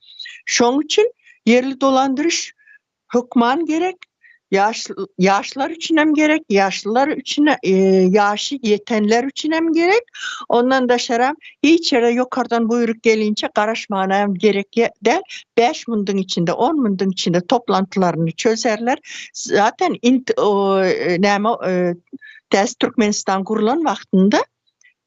Şoň üçin ýerli dolandyryş Hökman gerek. Ýaş ýaşlar üçinem gerek, ýaşlylar üçin, ýaşy ýetenler üçinem gerek. Ondan daşaram hiç ýere ýokardan buýruk gelinçe garaşmana hem gerek däl. 5 munduň içinde, 10 munduň içinde toplantylaryny çözerler. Zaten int näme täze Türkmenistan gurlan wagtynda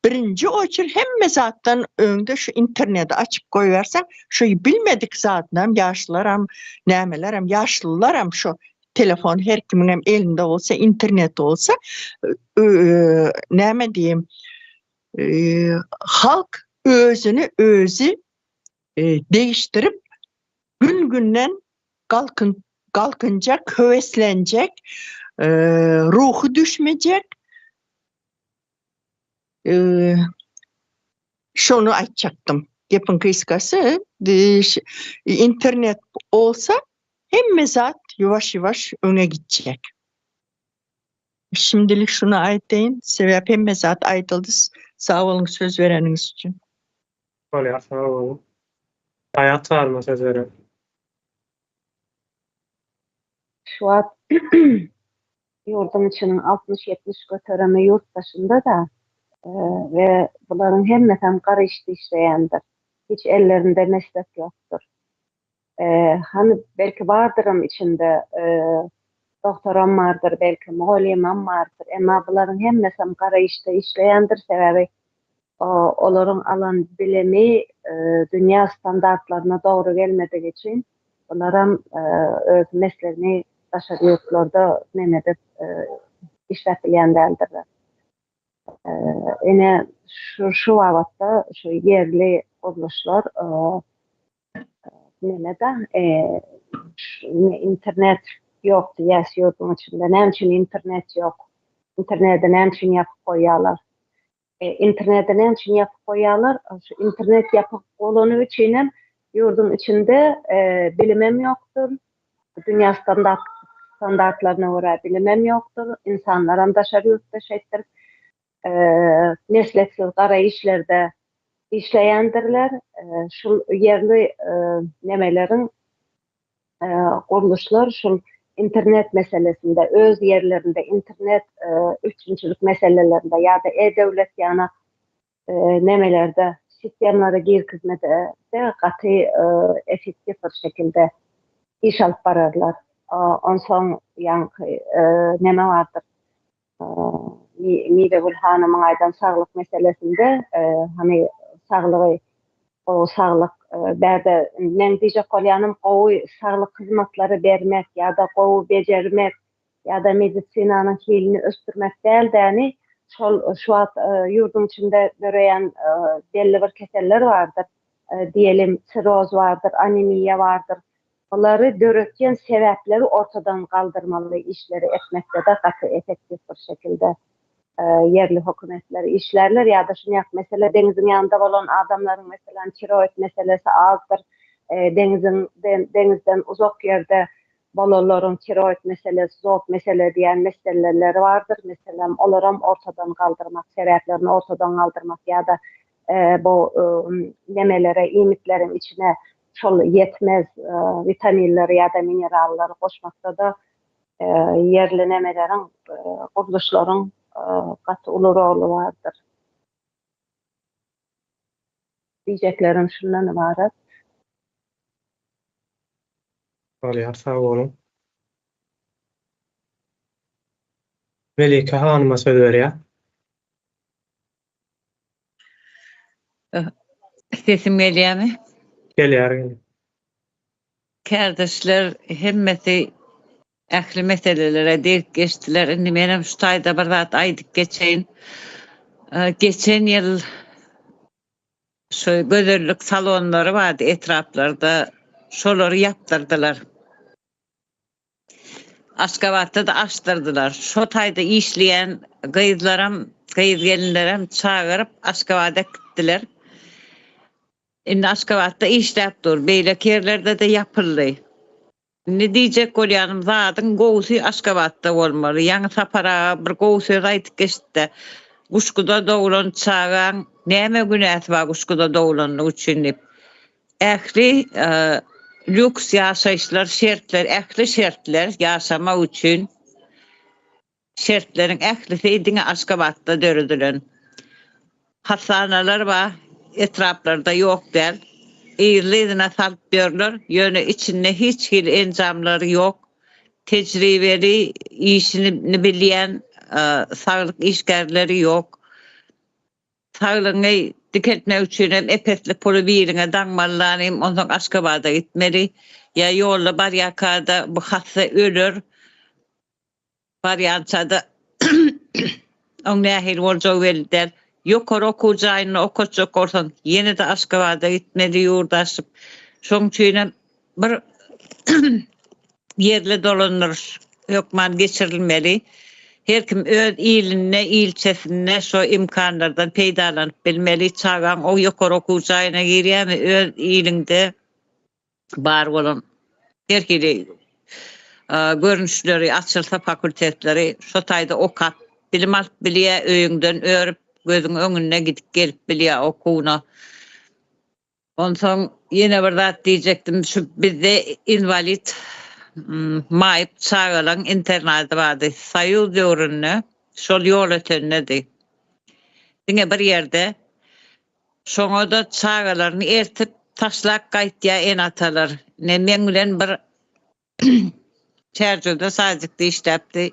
Birinji oçur hemme zatdan öňde şu interneti açyp goýberseň, şu bilmedik zadynam ýaşlaram, nämelerem, ýaşlylaram şu telefon her kimiňem elinde bolsa, internet bolsa, näme diýeyim, halk özüni özi değiştirip gün-günden galkyn galkynjak, höweslenjek, ruhy düşmejek, Şony aýtjakdym. Gepiň gysgasy, internet bolsa hemme zat ýuwaş-ýuwaş öňe gitjek. Şimdilik şuny aýdaýyn, sebäp hemme zat aýdyldy. Sag boluň söz bereniňiz üçin. Bolýar, sag boluň. Aýat barmy söz beren? Şu wagt ýurduň içiniň 60-70 göterimi ýurt daşynda-da we bularyň hemmesem gara işde işleýändir. Hiç ellerinde meslek ýokdur. Hany belki bardyram içinde dogtoram bardyr, belki mugallymam bardyr. Emma bularyň hemmesem gara işde işleýändir, sebäbi olaryň alan bilimi dünýä standartlaryna dogry gelmedigi üçin bularam öz meslegini daşary ýurtlarda neme edip işläp bilýän däldirler. Ine şu şu babatda şu ýerli gurluşlar neme-de internet ýok diýýäs ýurduň içinde. Näme üçin internet ýok? Interneti näme üçin ýapyp goýýarlar? Interneti näme üçin ýapyp goýýarlar? Şu internet ýapyk bolany üçin hem ýurduň içinde bilimem ýokdur. Dünýä standart standartlaryna görä bilimem ýokdur. Insanlaram daşary ýurtda şeýtdirip mesleksiz gara işlerde işleýändirler. Şul ýerli nemeleriň gurluşlar şul internet meselesinde öz ýerlerinde internet üpjünçilik meselelerinde ýa-da e-döwlet ýana nemelerde sistemlere girkizmede de gaty effektiw bir şekilde iş alyp bararlar. Onsoň ýaňky neme bardyr? Miwegül hanymyň aýdan saglyk meselesinde hany saglygy gowy saglyk bärde meň diýjek bolýanym gowy saglyk hyzmatlary bermek ýa-da gowy bejermek ýa-da medisinanyň hilini ösdürmek däl däni şol şu wagt ýurduň içinde döreýän belli bir keseller bardyr diýelim siroz bardyr anemiýa bardyr Bulary döretýän sebäpleri ortadan galdyrmaly işleri etmekde-de gaty effektiw bir şekilde ýerli hökümetler işlärler ýa-da şunýak mesele deňiziň ýanynda bolan adamlaryň meselem tiroid meselesi azdyr deňiziň deňizden uzak ýerde bolanlaryň tiroid meselesi zob mesele diýen meseleleri bardyr meselem olaram ortadan galdyrmak sebäplerini ortadan galdyrmak ýa-da bu nemelere iýmitleriň içine şol ýetmez witaminleri ýa-da minerallary goşmakda-da. ýerli nemeleriň, gurluşlaryň gaty uly roly bardyr. Diýjeklerim şundan ybarat. Bolýar, sag boluň. Melike hanyma söz berýär. Sesim gelýärmi? Gelýär, gelýär. Kärdeşler hemmesi ähli meselelere degip geçdiler. Indi menem şu taýda bir zat aýdyp geçeýin. Geçen ýyl şu gözellik salonlary bardy etraplarda, şolary ýapdyrdylar. Aşgabatda-da açdyrdylar. Şo taýda işleýän gyzlaram, gyz-gelinlerem çagyryp Aşgabada äkitdiler. Indi Aşgabatda işläp dur. Beýleki ýerlerde-de ýapyldy. Indi diýjek bolýanym zadyň gowusy Aşgabatda bolmaly. Ýaňy Sapar aga bir gowy söz aýdyp geçdi-de. Guşguda doglan çagaň näme günäsi bar Guşguda doglanlygy üçin diýip. Ähli lýuks ýaşaýyşlar, şertler, ähli şertler ýaşamak üçin şertleriň ählisi diňe Aşgabatda döredilen. Hassanalar bar, etraplarda ýok däl. Yzly-yzyna salyp ýörler, ýöne içinde hiç hili enjamlary ýok. Tejribeli, işini bilýän saglyk işgärleri ýok. Saglygyňy dikeltmek üçinem ep-esli puly biriňe daňmaly lanym, onsoň Aşgabada gitmeli. Ýa ýolda barýarka-da bu hassa öler. Barýança-da oň nähili boljagy belli däl. Ýokary okuw jaýynda okatjak bolsaň, ýene-de Aşgabada gitmeli ýurt aşyp. Şoň üçinem bir ýerli dolandyryş hökman geçirilmeli. Her kim öz ilinde, ilçesinde şo imkanlardan peýdalanyp bilmeli. Çagaň o ýokary okuw jaýyna girýärmi, öz iliňde bar bolan her hili görnüşleri açylsa fakultetleri şo taýda okap bilim alyp bilýär, öýüňden örüp gözüň öňünde gidip gelip bilýär okuwyna. Onsoň ýene bir zat diýjekdim, şu bizde inwalid maýyp çagalaň internady bardy. Soýuz döwründe şol Ýolötendedi. Diňe bir ýerde. Şoňa-da çagalaryny ertip taşlap gaýtýar ene-atalar. Ine meň bilen bir Çärjewde sadikde işläpdi.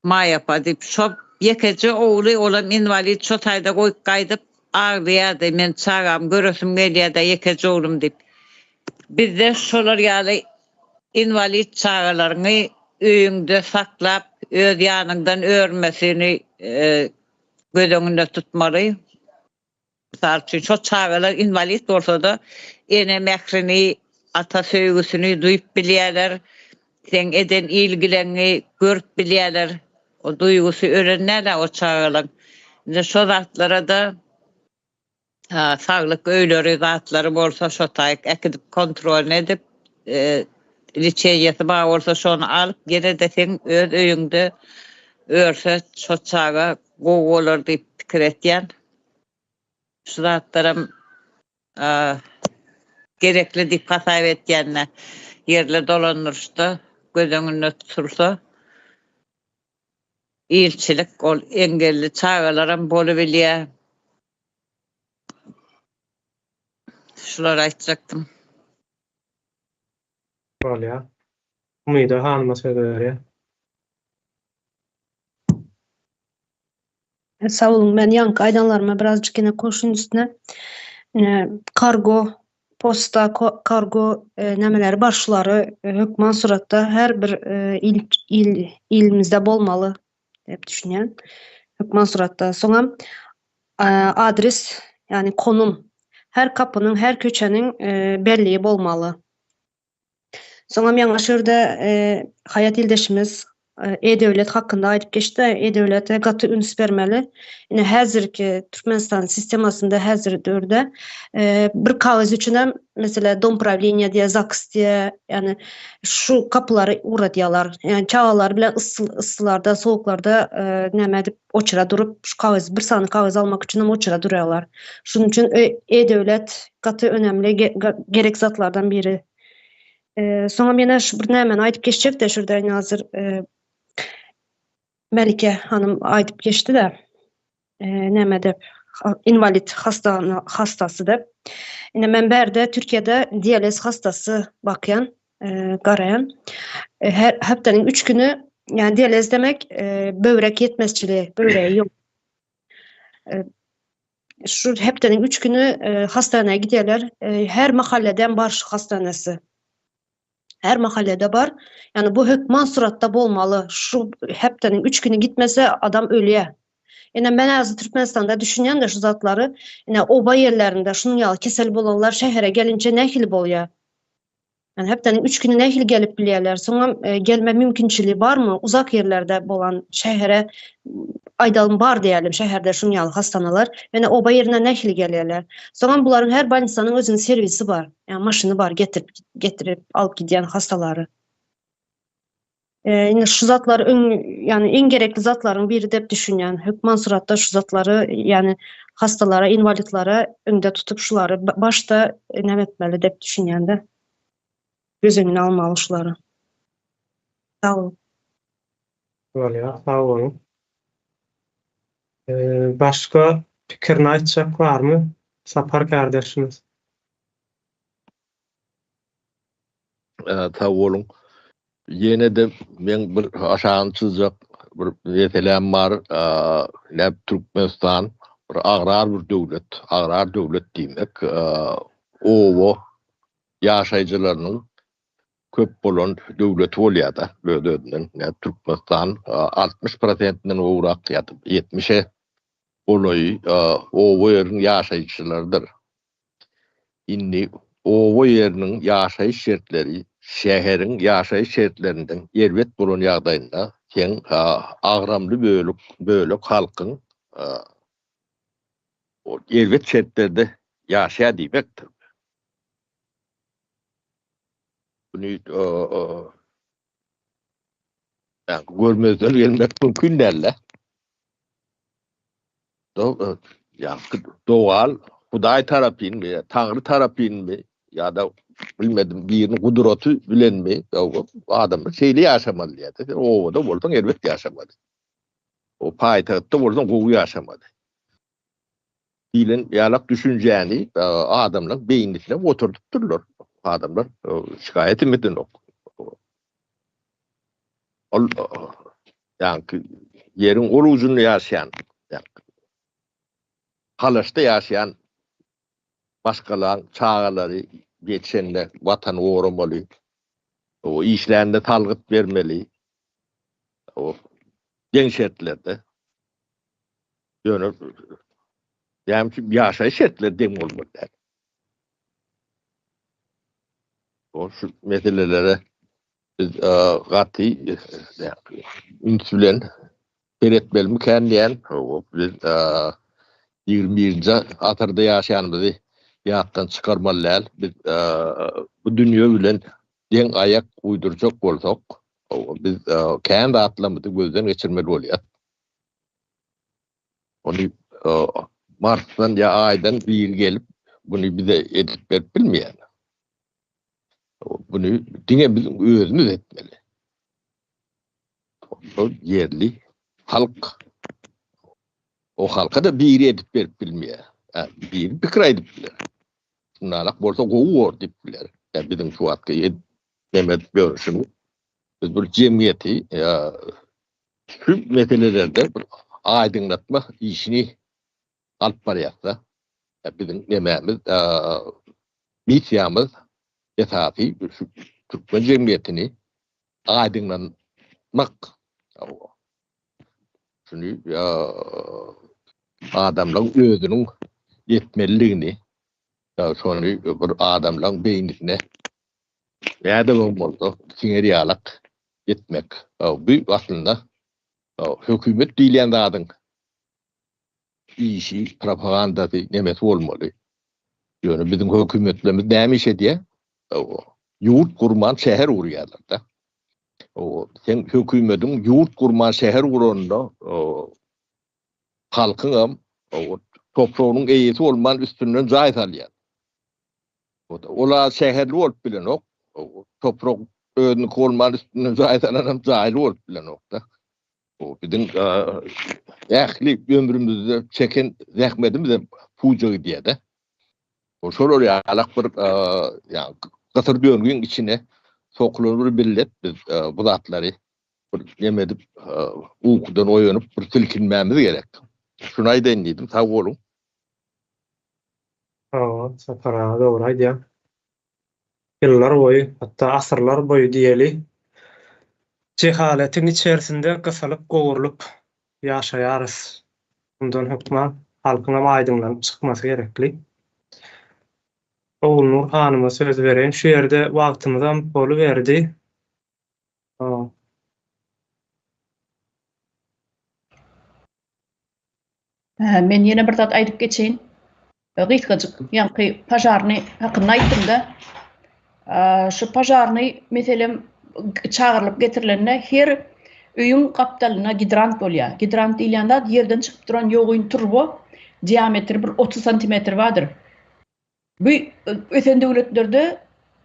Maýa apa diýip, şo ýekeje ogly, olam inwalid, şo taýda goýup gaýdyp, aglaýardy, men çagamy göresim gelýär-dä, ýekeje oglum diýip. Bizde şolar ýaly inwalid çagalaryňy öýüňde saklap, öz ýanyňdan örmesini göz öňünde tutmaly. Mysal üçin, şo çagalar inwalid bolsa-da, ene mährini, ata söýgüsini duýup bilýärler, seň eden ilgileňňi görüp bilýärler. O duýgusy ölen däl-ä o çagalaň. Indi şo zatlara-da saglyk öýleri zatlary bolsa şo taýyk äkidip kontrolyny edip, liçeniýasy bar bolsa şony alyp ýene-de seň öz öýüňde örse şo çaga gowy bolar diýip pikir etýän. Şu zatlaram gerekli diýip hasap etýän-de, ýerli dolandyryşda göz öňünde tutulsa, ilçilik ol engelli çagalaram bolubilýär. Şulary aýtjakdym. Bolýar. Umyda hanyma söz berýän. Sag boluň, men ýaňky aýdanlaryma birazjyk ýene goşun üstüne. Kargo, posta, kargo nämeleri bar şulary hökman suratda her bir il il ilimizde bolmaly diýip düşünýän. Hökman suratda. Soňam adres, ýagny konum her kapynyň, her köçäniň belligi bolmaly. Soňam ýaňy şu ýerde Haýat ildeşimiz E-döwlet hakynda aýdyp geçdi. E-döwlete gaty üns bermeli. Ine häzirki Türkmenistan sistemasynda häzir döwürde bir kagyz üçin hem meselem dom prawleniýa diýe, ZAGS diýe, ýagny şu kapylary ugradýarlar. Ýagny çagalar bilen yssylarda, sowuklarda näme edip oçura durup şu kagyz bir sany kagyz almak üçin hem oçura durýarlar. Şunuň üçin E-döwlet gaty önemli gerek zatlardan biri. Soňam ýene şu bir nämäni aýdyp geçjek-de şurada indi hazir Melike hanym aýdyp geçdi-de. Näme dep inwalid hasta hastasy dep. Ine men bärde Türkiýede dializ hastasy bakýan, garaýan. Her hepdeniň 3 güni, ýani dializ demek böwrek ýetmezçiligi, böwregi ýok. Şu hepdeniň 3 güni hastanaya gidýärler. Her mahalleden bar şu hastanesi. Her mahallede bar. Ýani bu hökman suratda bolmaly. Şu hepdeniň 3 güni gitmese adam ölýär. Ine men häzir Türkmenistanda düşünýän-de şu zatlary. Ine oba ýerlerinde şunuň ýaly kesel bolanlar şähere gelinçe nähili bolýar? Ýani hepdeniň 3 güni nähili gelip bilýärler? Soňam e, gelme mümkinçiligi barmy? Uzak ýerlerde bolan şähere aýdalym bar diýelim, şäherde şunuň ýaly hastanalar. Ýöne oba ýerine nähili gelýärler? Soňam bularyň her bolnisanyň özüniň serwisi bar. Ýani maşyny bar getirip getirip alyp gidýän hastalary. E, indi şu zatlar öň ýani iň gerekli zatlaryň biri dep düşünýän. Hökman suratda şu zatlary ýani hastalara, inwalidlere öňde tutup şulary başda näme etmeli dep düşünýän-de. Göz öňüne almaly şulary. Sag boluň. Bolýar, sag boluň. Başga pikirini aýtjak barmy? Sapar kardeşimiz. Sag boluň. Ýene-de meň bir aşagyny çyzjak bir meselem bar. Näp Türkmenistan bir agrar bir döwlet, agrar döwlet diýmek, oba ýaşaýjylarynyň köp bolan döwleti bolýar-da öz-özünden. Näp Türkmenistan 60 prosentinden gowrak ýa-da 70-e golaýy oba ýeriň ýaşaýjylarydyr. Indi oba ýeriniň ýaşaýyş şertleri şäheriň ýaşaýyş şertlerinden erbet bolan ýagdaýynda seň agramly bölük bölek halkyň erbet şertlerde ýaşaýar diýmekdir. Muny görmezden gelmek mümkin däl-de. Dogal Hudaý tarapynmy, Taňry tarapynmy ýa-da bilmedim biriniň gudraty bilenmi, adamlar şeýle ýaşamaly diýýär. Sen obada bolsaň erbet ýaşamaly. O paýtagtda bolsaň gowy ýaşamaly. Diýlen ýalak düşünjäni adamlaryň beýnisine oturdypdyrlar. Adamlar şikaýat hem edenok. Ol ýaňky ýeriň ol ujunda ýaşaýan, halaşda ýaşaýan maşgalaň çagalary ýetişende watany goramaly, işlände salgyt bermeli, deň şertlerde. Ýöne näme üçin ýaşaýyş şertleri deň bolmaly däl. O şu meselelere biz gaty üns bilen seretmelimikän diýen, biz 21-nji asyrda ýaşaýanymyzy ýatdan çykarmaly däl. Biz bu dünýe bilen deň aýak uýdurjak bolsak, biz kän zatlarymyzy gözden geçirmeli bolýar. Ony Marsdan ýa Aýdan biri gelip, muny bize edip berip bilmeýär. Muny diňe biziň özümiz etmeli. Şol ýerli halk o halka-da biri edip berip bilmeýär. Biri pikir aýdyp biler. Şundanrak bolsa gowy bor diýip biler. Biziň şu wagtky neme edip ýörüşimiz. Biz bir jemgyýeti şu meselelerde bir aýdyňlatma işini alyp barýas-da. Biziň nemämiz, missiýamyz esasy şu türkmen jemgyýetini aýdyňlatmak. Şuny adamlaryň özüniň etmelidigini, şony bir adamlaryň beýnisine nädibem bolsa siňer ýalak etmek. Bu aslynda hökümet diýilýän zadyň işi, propagandasy, nemesi bolmaly. Ýöne biziň hökümetlerimiz näme iş edýär? Ýurt gurman şäher gurýarlar-da. Seň hökümediň ýurt gurman şäher guranda halkyňam topragynyň eýesi bolman üstünden jaý salýar. Ola şäherli bolup bilenok. Toprak özüniňki bolman üstünden jaý salanam jaýly bolup bilenok-da. Bu biziň ähli ömrümizde çeken zähmedimizem puja gidýär-de. Şolar ýalak bir ýa gysyr döngüň içine sokulan bir millet biz bu zatlary bir neme edip ukudan oýanyp bir silkinmämiz gerek. Şuny aýdaýyn diýdim. Sag boluň. Hawa, Sapar aga dogry aýdýaň. Ýyllar boýy, hatda asyrlar boýy diýeli, jehaletiň içerisinde gysylyp-gowrulyp ýaşaýarys. Mundan hökman halkyňam aýdyňlanyp çykmasy gerekli. Ogulnur hanyma söz bereýin. Şu ýerde wagtymyzam boluberdi. Men ýene bir zat aýdyp geçeýin. Gysgajyk, ýaňky požarny hakynda aýtdym-da. Şu požarny meselem çagyrylyp getirilende her öýüň gapdalynda gidrant bolýar. Gidrant diýilýän zat ýerden çykyp duran ýogyn turba, diametri bir 30 santimetr bardyr. Bu ösen döwletlerde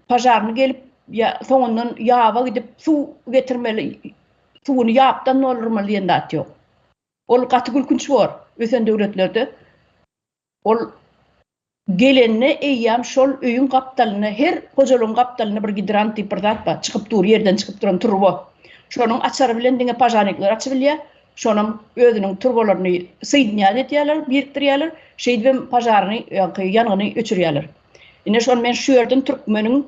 požarny gelip ýa soňundan ýaba gidip suw getirmeli, suwuny ýapdan doldurmaly diýen zat ýok. Ol gaty gülkünç bor ösen döwletlerde. Ol gelende eýýäm şol öýüň gapdalynda her hojalygyň gapdalynda bir gidrant diýip bir zat bar, çykyp dur, ýerden çykyp duran turba. Şonuň açary bilen diňe požarnikler açybilýär. Şonam özüniň turbalaryny soýdinýat edýärler, birikdirýärler. Şeýdibem požaryny, ýaňky ýangyny öçürýärler. Ine şony men şu ýerden türkmeniň,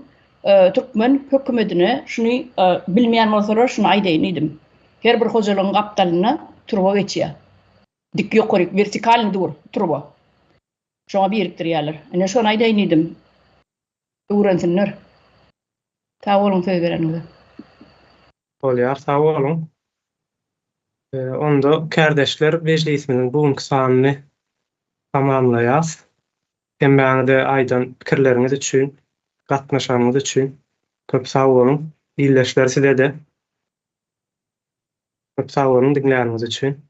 türkmen hökümedine şuny bilmeýän bolsalar şuny aýdaýyn diýdim. Her bir hojalygyň gapdalynda turba geçýär. Dik ýokaryk, wertikalnyý dur turba. Şoňa birikdirýärler. Ine şony aýdaýyn diýdim. Öwrensinler. Sag boluň söz bereniňize. Bolýar sag boluň. Onda kärdeşler mejlisimiziň bu günki sanyny tamamlaýas. Hemmäňize aýdan pikirleriňiz üçin, gatnaşanyňyz üçin köp sag boluň. Ildeşler sizede köp sag boluň diňläniňiz üçin.